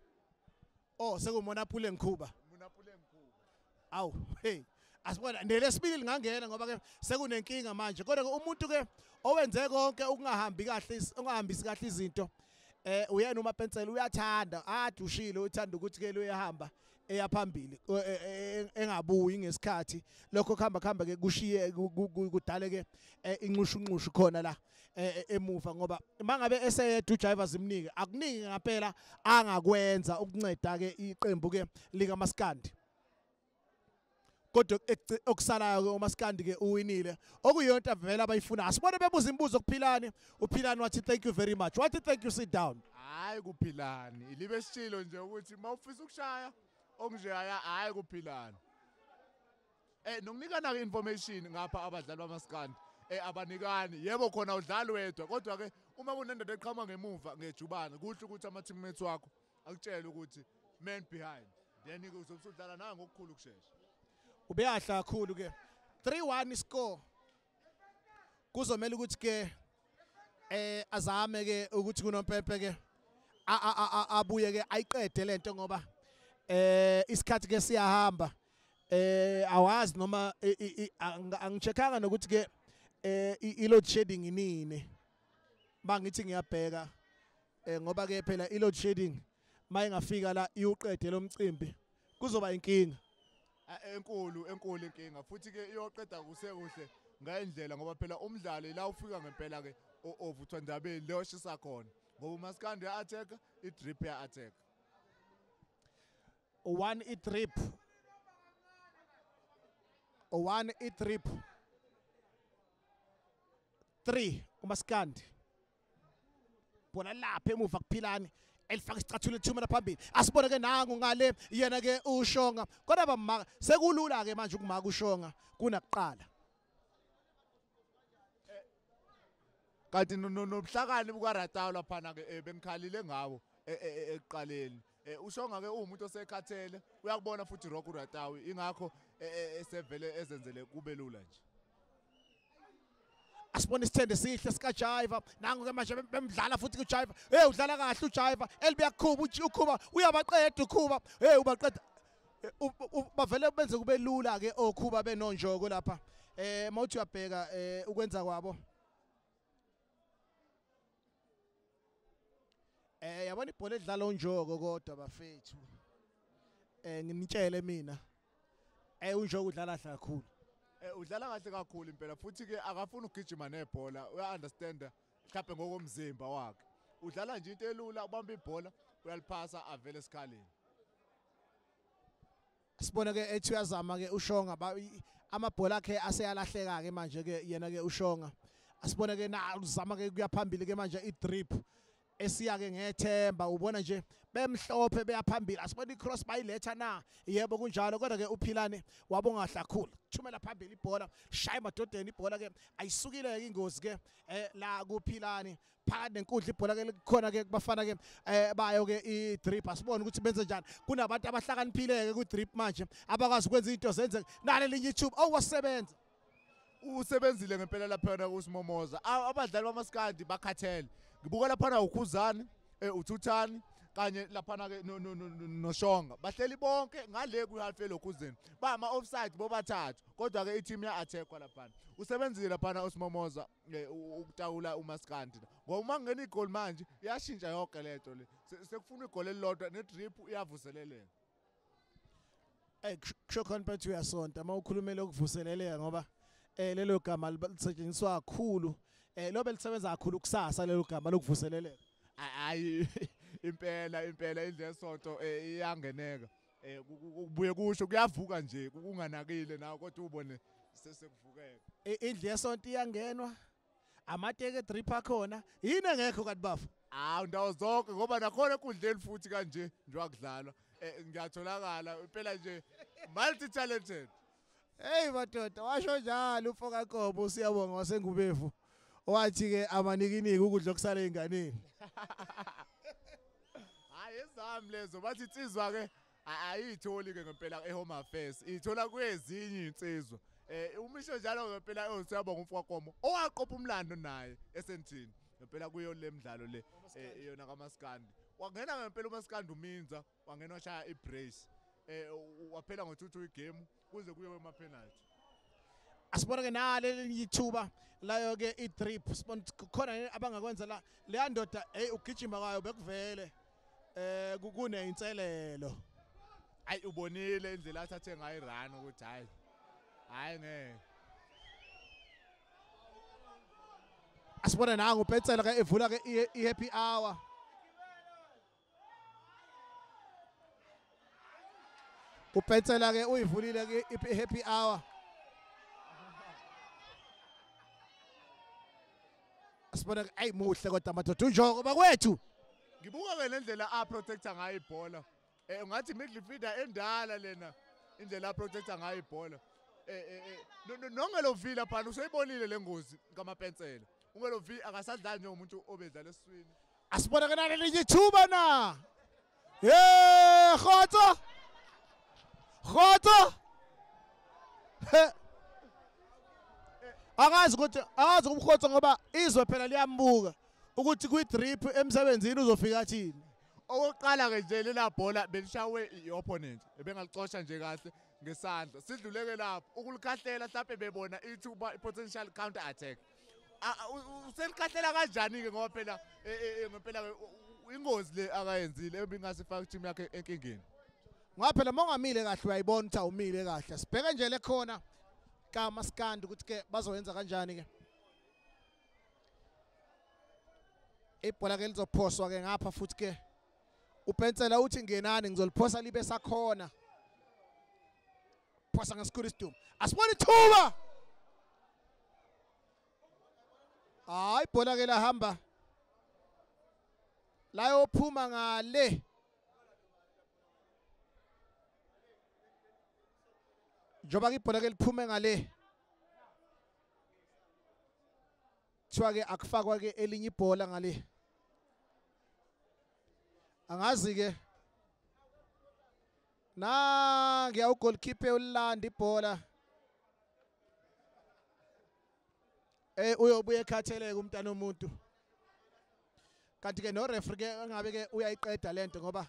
Oh sekuMonapuleng Khuba. Monapuleng Khuba. Awu hey asibona nelesibili lingangena ngoba ke sekunenkinga manje. Kodwa ke umuntu ke owenze konke ukungahambi kahle ungahambisi kahle izinto uyena uMapensela uyathanda ade ushilo uthanda ukuthi ke luyahamba eya phambili engabuyi ngesikhathi lokho kuhamba ke kushiye kudale ke inxushunxushu khona la emuva ngoba mangabe eseyedwa uJiva zimnike akuningi ngempela angakwenza ukunceda ke iqembu ke lika Maskandi. Kodwa okusalayo ke uMaskandi ke uwinile okuyonto avela abayifuna. Asibone bebuza imibuzo kuPhilani. uPhilani wathi thank you very much. Wathi thank you, sit down. Hayi kuPhilani ilibe sishilo nje ukuthi mawufisa ukushaya okunje hayi kuPhilani. Nokunikana ke information ngapha abadlali baMaskandi abanikani. Yebo khona udlali wedwa kodwa ke uma kunendoda eqhamuka ngemuva ngejubane kuhle ukuthi ama teammates wakho akutshele ukuthi man behind, then ke uzobusudlala nawe ngokukhulu ukushesha. Ubeyahla kakhulu ke 3-1 score. Kuzomela ukuthi ke azame ke ukuthi kunompempe ke abuye ke ayiqede lento ngoba isikhathi ke siyahamba. Awazi noma angicheckanga nokuthi ke i-load shedding inini. Bangithi ngiyabheka ngoba ke phela i-load shedding mayingafika la iuqede lomcimbi kuzoba inkinga enkulu inkinga futhi ke iyoqeda kusekuhle ngayindlela ngoba phela umdlalo la ufika ngempela ke ovuthwa ndabeni leyo shisa khona ngoba uMaskandi uya-attack, i-drip ya-attack. 1 i-drip 1 i-drip 3 uMaskandi. Bona lapha emuva kuPhilani elifaka isicathulo ethumela phambili. Asibone ke nangu ngale yena ke uShonga. Kodwa bamaka sekulula ke manje ukumaka uShonga kunakuqala. Kanti nobuhlakani bukaRatawu laphana ke bengikhalile ngawo ekuqaleni. uShonga ke uwumuntu osekhathele uyakubona futhi Rock uRatawu ingakho esevele ezenzele kube lula nje. Asibone isithende sihle sika Jiva nangu ke manje bemdlala futhi kuJiva. Hey udlala kahle uJiva elibuya Khuba uKhuba uyabaqeda uKhuba. Hey ubaqeda bavele benze kube lula ke oKhuba benonjoko lapha. Mawuthi uyabheka ukwenza kwabo. Yabona ibhola edlala uNjoko kodwa bafethu. Nginitshele mina. uNjoko udlala kahle kakhulu. Udlala kahle kakhulu impela futhi ke akafuni ukugijima nebhola, uya understand mhlawumbe ngokomzimba wakhe. Udlala nje into elula, ubamba ibhola uyaliphasa avele esikhaleni. Sibona ke ethi uyazama ke uShonga amabhola akhe aseyalahleka ke manje ke yena ke uShonga. Asibone ke na uzama ke kuya phambili ke manje i-drip. Esiya ke ngethemba ubona nje bemhlophe beyaphambili. Asibona icross bayiletha na? Yebo kunjalo, kodwa ke uPhilane wabonga kakhulu. Thumela phambili ibhola, shaya emadodeni ibhola ke ayisukile ke ingozi ke la kuPhilane phakathi nenkundla. Ibhola ke likhona ke kubafana ke bayo ke iDrip. Asibone ukuthi benze njani. Kunabantu abahlakaniphile ke kuDrip manje abakwazi ukwenza into zenzeke. Nalelinye ithuba owasebenza usebenzile ngempela lapha uSimomoza. Abadlali bamaskandi bakhathele. Ngibuka laphana uKhuzani, uThuthani kanye laphana ke noShonga. Bahleli bonke ngale kwi-half elokhuzeni. Bama offside bobathathu, kodwa ke i-team ya attackwa laphana. Usebenzile laphana uSimomoza ukutawula uMaskandi. Ngoba uma kungena igoli manje iyashintsha yonke lento le. Sekufuna igoli elilodwa ne-drip iyavuseleleka. Kusho khona phethu uyasonta uma ukhulumela ukuvuseleleka, ngoba lelo gama lisetshenziswa kakhulu, lobe lisebenza kakhulu kusasa lelo gama lokuvuseleleka. Hayi impela impela indle yesonto iyangeneka. Kubuye kusho kuyavuka nje kunganakile nawe, kodwa ubone sekuvukeka. Indle yesonto iyangenwa, amateke drip akhona, yini engekho kanti bafu? Hawu ndawo zonke, ngoba nakhona enkundleni futhi kanje nje wakudlalwa. Ngiyatholakala impela nje multi talented. Hey madoda, washo njalo ufoka Nkomo uSiyabonga wasengubevu, wathi ke amanikiniki ukudla okusala einganeni. Hayi ezami lezo, bathi insizwa ke ayitholi ke ngempela eHome Affairs, ithola kwezinye insizwa. Umisho njalo ngempela uSiyabonga umfoka Nkomo owaqopha umlando naye esentini ngempela kuyo le mdlalo le iyona kaMaskandi. Wangena ngempela uMaskandi uMinza, wangena washaya ibrace. Waphela ngo-2-2 igame kuze kuye kuma penalty. Asibona ke nale ithuba layo ke iDrip. Sibona khona abangakwenza la. Leya ndoda hey ugijima kwayo bekuvele kune inselelo. Hayi ubonile indlela athathe ngayo irun ukuthi hayi hayi ngeke. Asibona nangu uPetsela ke evula ke ihappy hour. uPetsela ke uyivulile ke i-happy hour. Asibona ke ayi muhle kodwa madoda uNjoko bakwethu. Ngibuka ke lendlela a protector ngayo ibhola. Ungathi midfielder endala lena indlela a protector ngayo ibhola. Nongelo V lapha useyibonile lengozi kaMapensela. Ungelo V akasadlali njengomuntu obedlala esiswini. Asibona ke nalelinye ithuba na. Hey Khotso. Khotso. Angazi ukuthi angazi umkhotso ngoba izwe phela liyambuka ukuthi kwi-drip emsebenzini uzofika athini. Okokuqala ke nje lela bhola belishawe i-opponent ebengalicosha nje kahle ngesandla. Sidluleke lapho ukulikhahlela mhlawumbe bebona ithuba i-potential counter attack. Uselikhahlela kanjani ke ngoba phela ngempela ingozi le akayenzile ebingasifaka i-team yakhe enkingeni. Ngoba phela mongamile kahle uyayibona ukuthi awumile kahle. Sibheke nje le khona kaMaskandi ukuthi ke bazoyenza kanjani ke. Ibhola ke lizophoswa ke ngapha futhi ke uPensela uthi ngenani ngizoliphosa libe sakhona. Phosa ngesikhulu isidumo. Asibone ithuba. Hayi ibhola ke lahamba layophuma ngale. Njoba ke ibhola ke liphume ngale. Kuthiwa ke akufakwa ke elinye ibhola ngale. Angazi ke nangiya ugoalkeeper ulanda ibhola. Uyobuye ekhatheleke umntana omuntu. Kanti ke no referee ke engabe ke uyayiqeda lento ngoba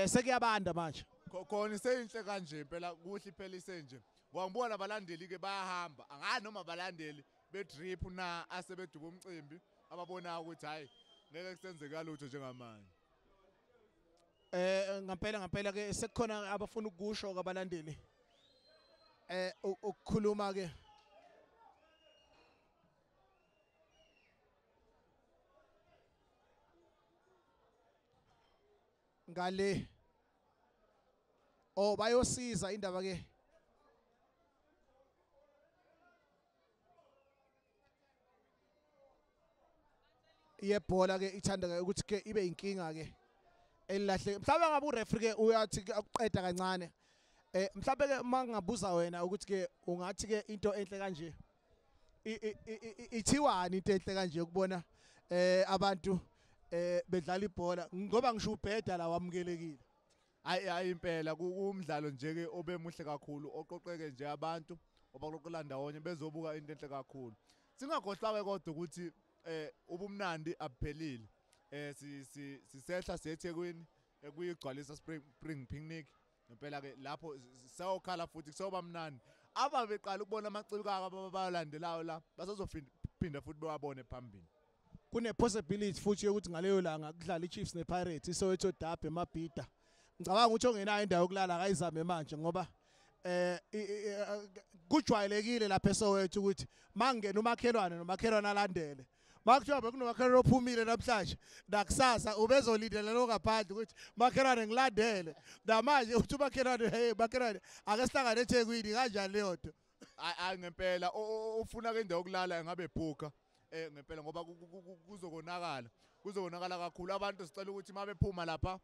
sekuyabanda manje. Khona iseyinhle kanje impela kuhle iphela isenje. Ngoba ngibona abalandeli ke bayahamba. Angazi noma abalandeli bedrip na asebeduba umcimbi ababona ukuthi hayi ngeke kusenzeka lutho njengamanje. Ngempela ngempela ke sekukhona abafuna ukusho kwabalandeli. Ukukhuluma ke ngale oh bayosiza indaba ke Yebhola ke ithanda ke ukuthi ke ibe inkinga ke elilahle. Mhlawumbe ngabe ureferee ke uyathi akuqeda kancane. Mhlawumbe ke mangabuza wena ukuthi ke ungathi ke into enhle kanje ithiwani, into enhle kanje ukubona abantu bedlala ibhola, ngoba ngisho ubheda la wamukelekile. Hayi hayi, impela kumdlalo nje ke obemuhle kakhulu, oqoqeke nje abantu obaqoqela ndawonye bezobuka into enhle kakhulu. Singakhohlwa ke kodwa ukuthi ubumnandi abuphelile. Sisehla siyeThekwini kuyigcwalisa spring picnic. Ngempela ke lapho seyokhala futhi kusoba mnandi. Ababeqala ukubona amaciko abalandelayo la basazophinda futhi bewabone phambili. Kune possibility futhi yokuthi ngaleyo langa kudlala iChiefs nePirates, iSoweto Derby eMabhida. Ngicabanga ukuthi ongenayo indawo yokulala akayizame manje, ngoba kujwayelekile lapha eSoweto ukuthi mangena umakhelwane nomakhelwane alandele. Makuthiwa bekunomakhelwane ophumile namhlanje, nakusasa ubezolindela lo ngaphandle ukuthi makhelwane ngilandele. Namanje uthi umakhelwane, hey makhelwane, ake sihlangane eThekwini, kanjani leyo nto? Hayi ngempela, ufuna ke indawo yokulala engabe bhuka ngempela, ngoba kuzokonakala, kuzokonakala kakhulu. Abantu sicela ukuthi mabephuma lapha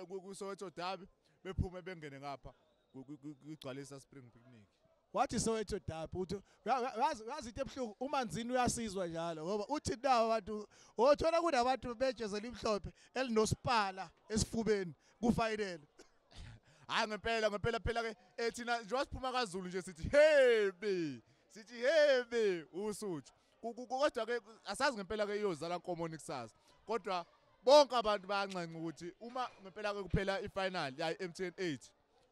kuSoweto Derby bephume bengene ngapha kugcwalisa spring picnic. Wathi Soweto Derby, uthi uyazi into ebuhlungu, uManzini uyasizwa njalo, ngoba uthi nawo abantu othola kunabantu bejezi elimhlophe elinosipala esifubeni kufinal. Hayi ngempela, ngempela phela ke thina njengoba siphuma kaZulu nje sithi hebe, sithi hebe uSuthu. Kodwa ke asazi ngempela ke iyozala nkomoni kusasa, kodwa bonke abantu bayanxenxa ukuthi uma ngempela ke kuphela ifinal ya MTN 8,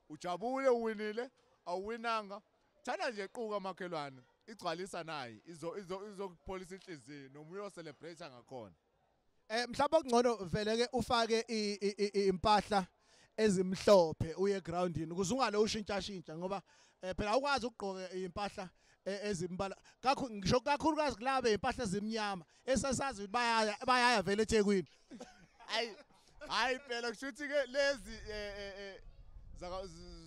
ujabule uwinile awuwinanga, thanda nje quka makhelwane, igcwalisa nayi izokupholisa inhliziyo noma uyo celebrate ngakhona. Mhlawumbe okungcono vele ke ufake impahla ezimhlophe uye egroundini ukuze ungalo ushintsha shintsha, ngoba phela awukwazi ukugqoka impahla ezimbala kakhulu, ngisho kakhulukazi kulabe impahla ezimnyama esasazi ukuthi bayaya vele eThekwini. Hayi hayi phela, kusho ukuthi ke lezi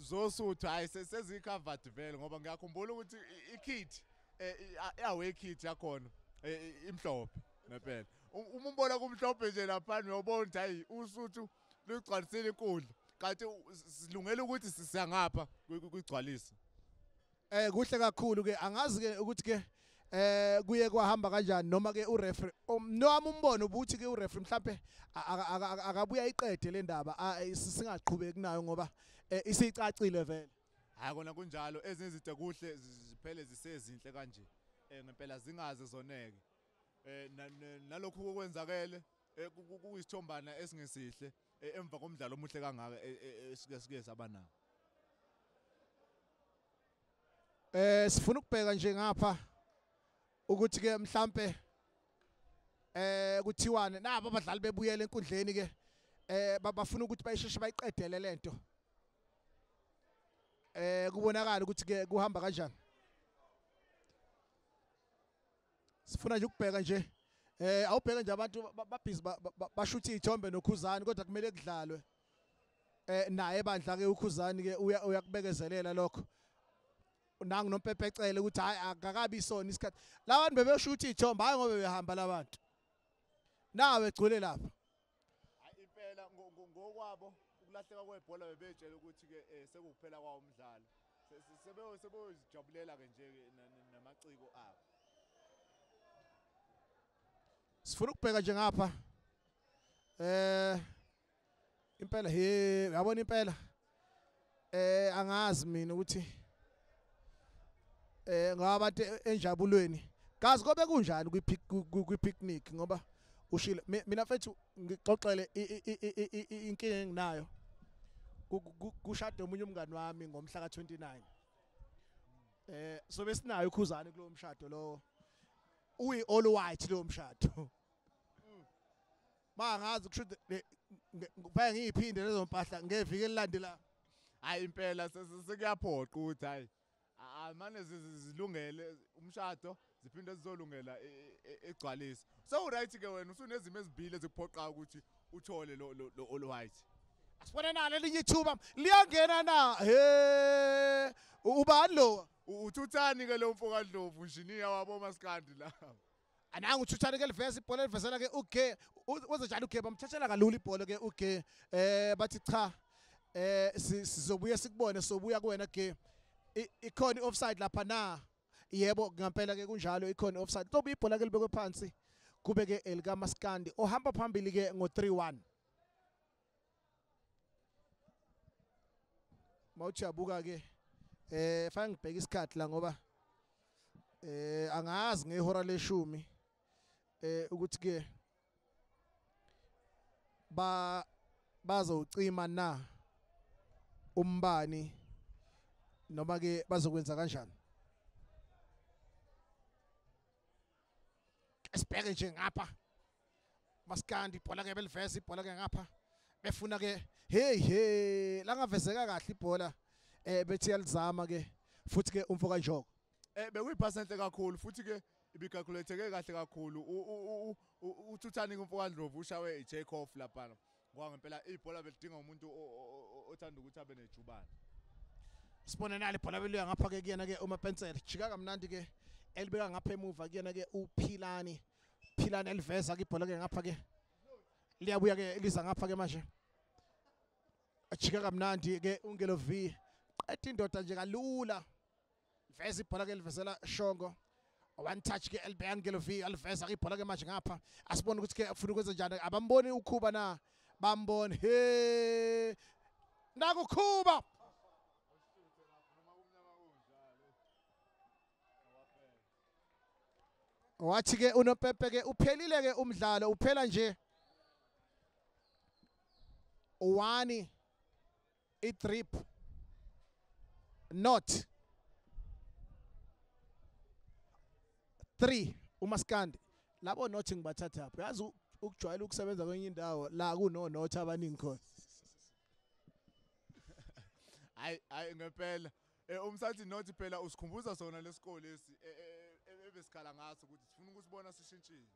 zoSuthu hayi sezicovered vele, ngoba ngiyakhumbula ukuthi ikit, away kit yakhona imhlophe ngempela. Uma umbona kumhlophe nje lapha uyobona ukuthi hayi uSuthu lugcwalisile inkundla, kanti silungela ukuthi sisiyangapha kuyigcwalisa. Kuhle kakhulu ke, angazi ke ukuthi ke kuye kwahamba kanjani, noma ke ureferee nowami umbono ubuthi ke ureferee mhlambe akabuya iqede le ndaba, singaqhubeki nayo ngoba isicacile vele. Hayi kona kunjalo, ezinye izinto kuhle ziphele zisezinhle kanje ngempela, zingaze zoneke. Nalokhu okwenzakele kuyisithombana esingesihle emva komdlalo omuhle kangaka esike sabanawo. Sifuna ukubheka nje ngapha ukuthi ke mhlambe kuthiwane nabo abadlali bebuyele enkundleni ke, bafuna ukuthi bayisheshe bayiqedele lento, kubonakala ukuthi ke kuhamba kanjani. Sifuna nje ukubheka nje, awubheke nje abantu babhizi bashutha izithombe noKhuzani, kodwa kumele kudlalwe. Naye bandla ke uKhuzani ke uyakubekezelela lokho. Nangu nompepecele ukuthi hayi akakabi sona isikhathi. Labantu bebeshutha izithombe hayi ngoba behamba labantu. Nawe egcwele lapha. Hayi impela ngokwabo ukulahleka kwebhola bebetshela ukuthi ke sekuphela kwawo umdlalo. Sebeyozijabulela ke nje namaciko abo. Sifuna ukubheka nje ngapha. Impela he uyabona impela. Angazi mina ukuthi ngoba abantu enjabulweni. Kazi kobe kunjani kwi picnic, ngoba ushilo mina mfethu ngixoxele inkinga enginayo. Kushade omunye umngani wami ngomhla ka29. So besinayo uKhuzani kulowo mshado lo. Uyi all white lo mshado. Mangazi kusho ngifake ngiyiphinde lezo mpahla ngeviki elilandela. Hayi impela sekuyaphoqa ukuthi hayi manje zilungele umshado, ziphinde zizolungela egcwalisa. So right ke wena usunezimo ezibili ezikuphoqa ukuthi uthole lo all white. Asibone nalo elinye ithuba liyangena na. He ubani lo? Uthuthani ke lo mfo kaDlovu, injiniya wabo maskandi la. Anangu uthuthane ke liveza ibhola elivezela ke uGe wenze njalo uGe bamthathela kalula ibhola ke uGe bathi cha sizobuya sikubone sobuya kuwena Ge. Ikhona offside lapha na? Yebo ngempela ke kunjalo ikhona offside. Toba ibhola ke libekwe phansi kube ke elika Maskandi ohamba phambili ke ngo 3-1. Mawujabuka ke fanele ngibheke isikhathi la ngoba angazi ngehora leshumi ukuthi ke bazocima na umbani noma ke bazokwenza kanjani. Sibheke nje ngapha Maskandi ibhola ke beliveza ibhola ke ngapha befuna ke hey hey la ngavezeka kahle ibhola bethi yalizama ke futhi ke umfo kaNjoko bekuyiphasa enhle kakhulu futhi ke ibicalculateke kahle kakhulu uthuthani umfo kaNdlovu ushawe iJacob lapha ngoba ngempela ibhola belidinga umuntu othanda ukuthi abe nejubane. Sibone nale ibhola beluya ngapha ke kuyena ke uMapensela jika kamnandi ke elibeka ngapha emuva kuyena ke uPhilani Philani eliveza ke ibhola ke ngapha ke liyabuya ke liza ngapha ke manje ajika kamnandi ke uNgelo V qeda indoda nje kalula veza ibhola ke livezela Shongo one touch ke elibeka Ngelo V aliveza ke ibhola ke manje ngapha asibone ukuthi ke ufuna ukwenza njani abamboni ukhuba na bambone he nakukhuba wathi ke unopepe ke uphelile ke umdlalo uphela nje 1 i-trip not 3 uMaskandi labo not ngibathatha apho yazi ukujwayela ukusebenza kwenye indawo la kuno not abaningi khona. Hayi ngempela umsathi not phela usikhumbuza sona lesikole lesi ebesikhala ngaso ukuthi sifuna ukusibona sishintshile.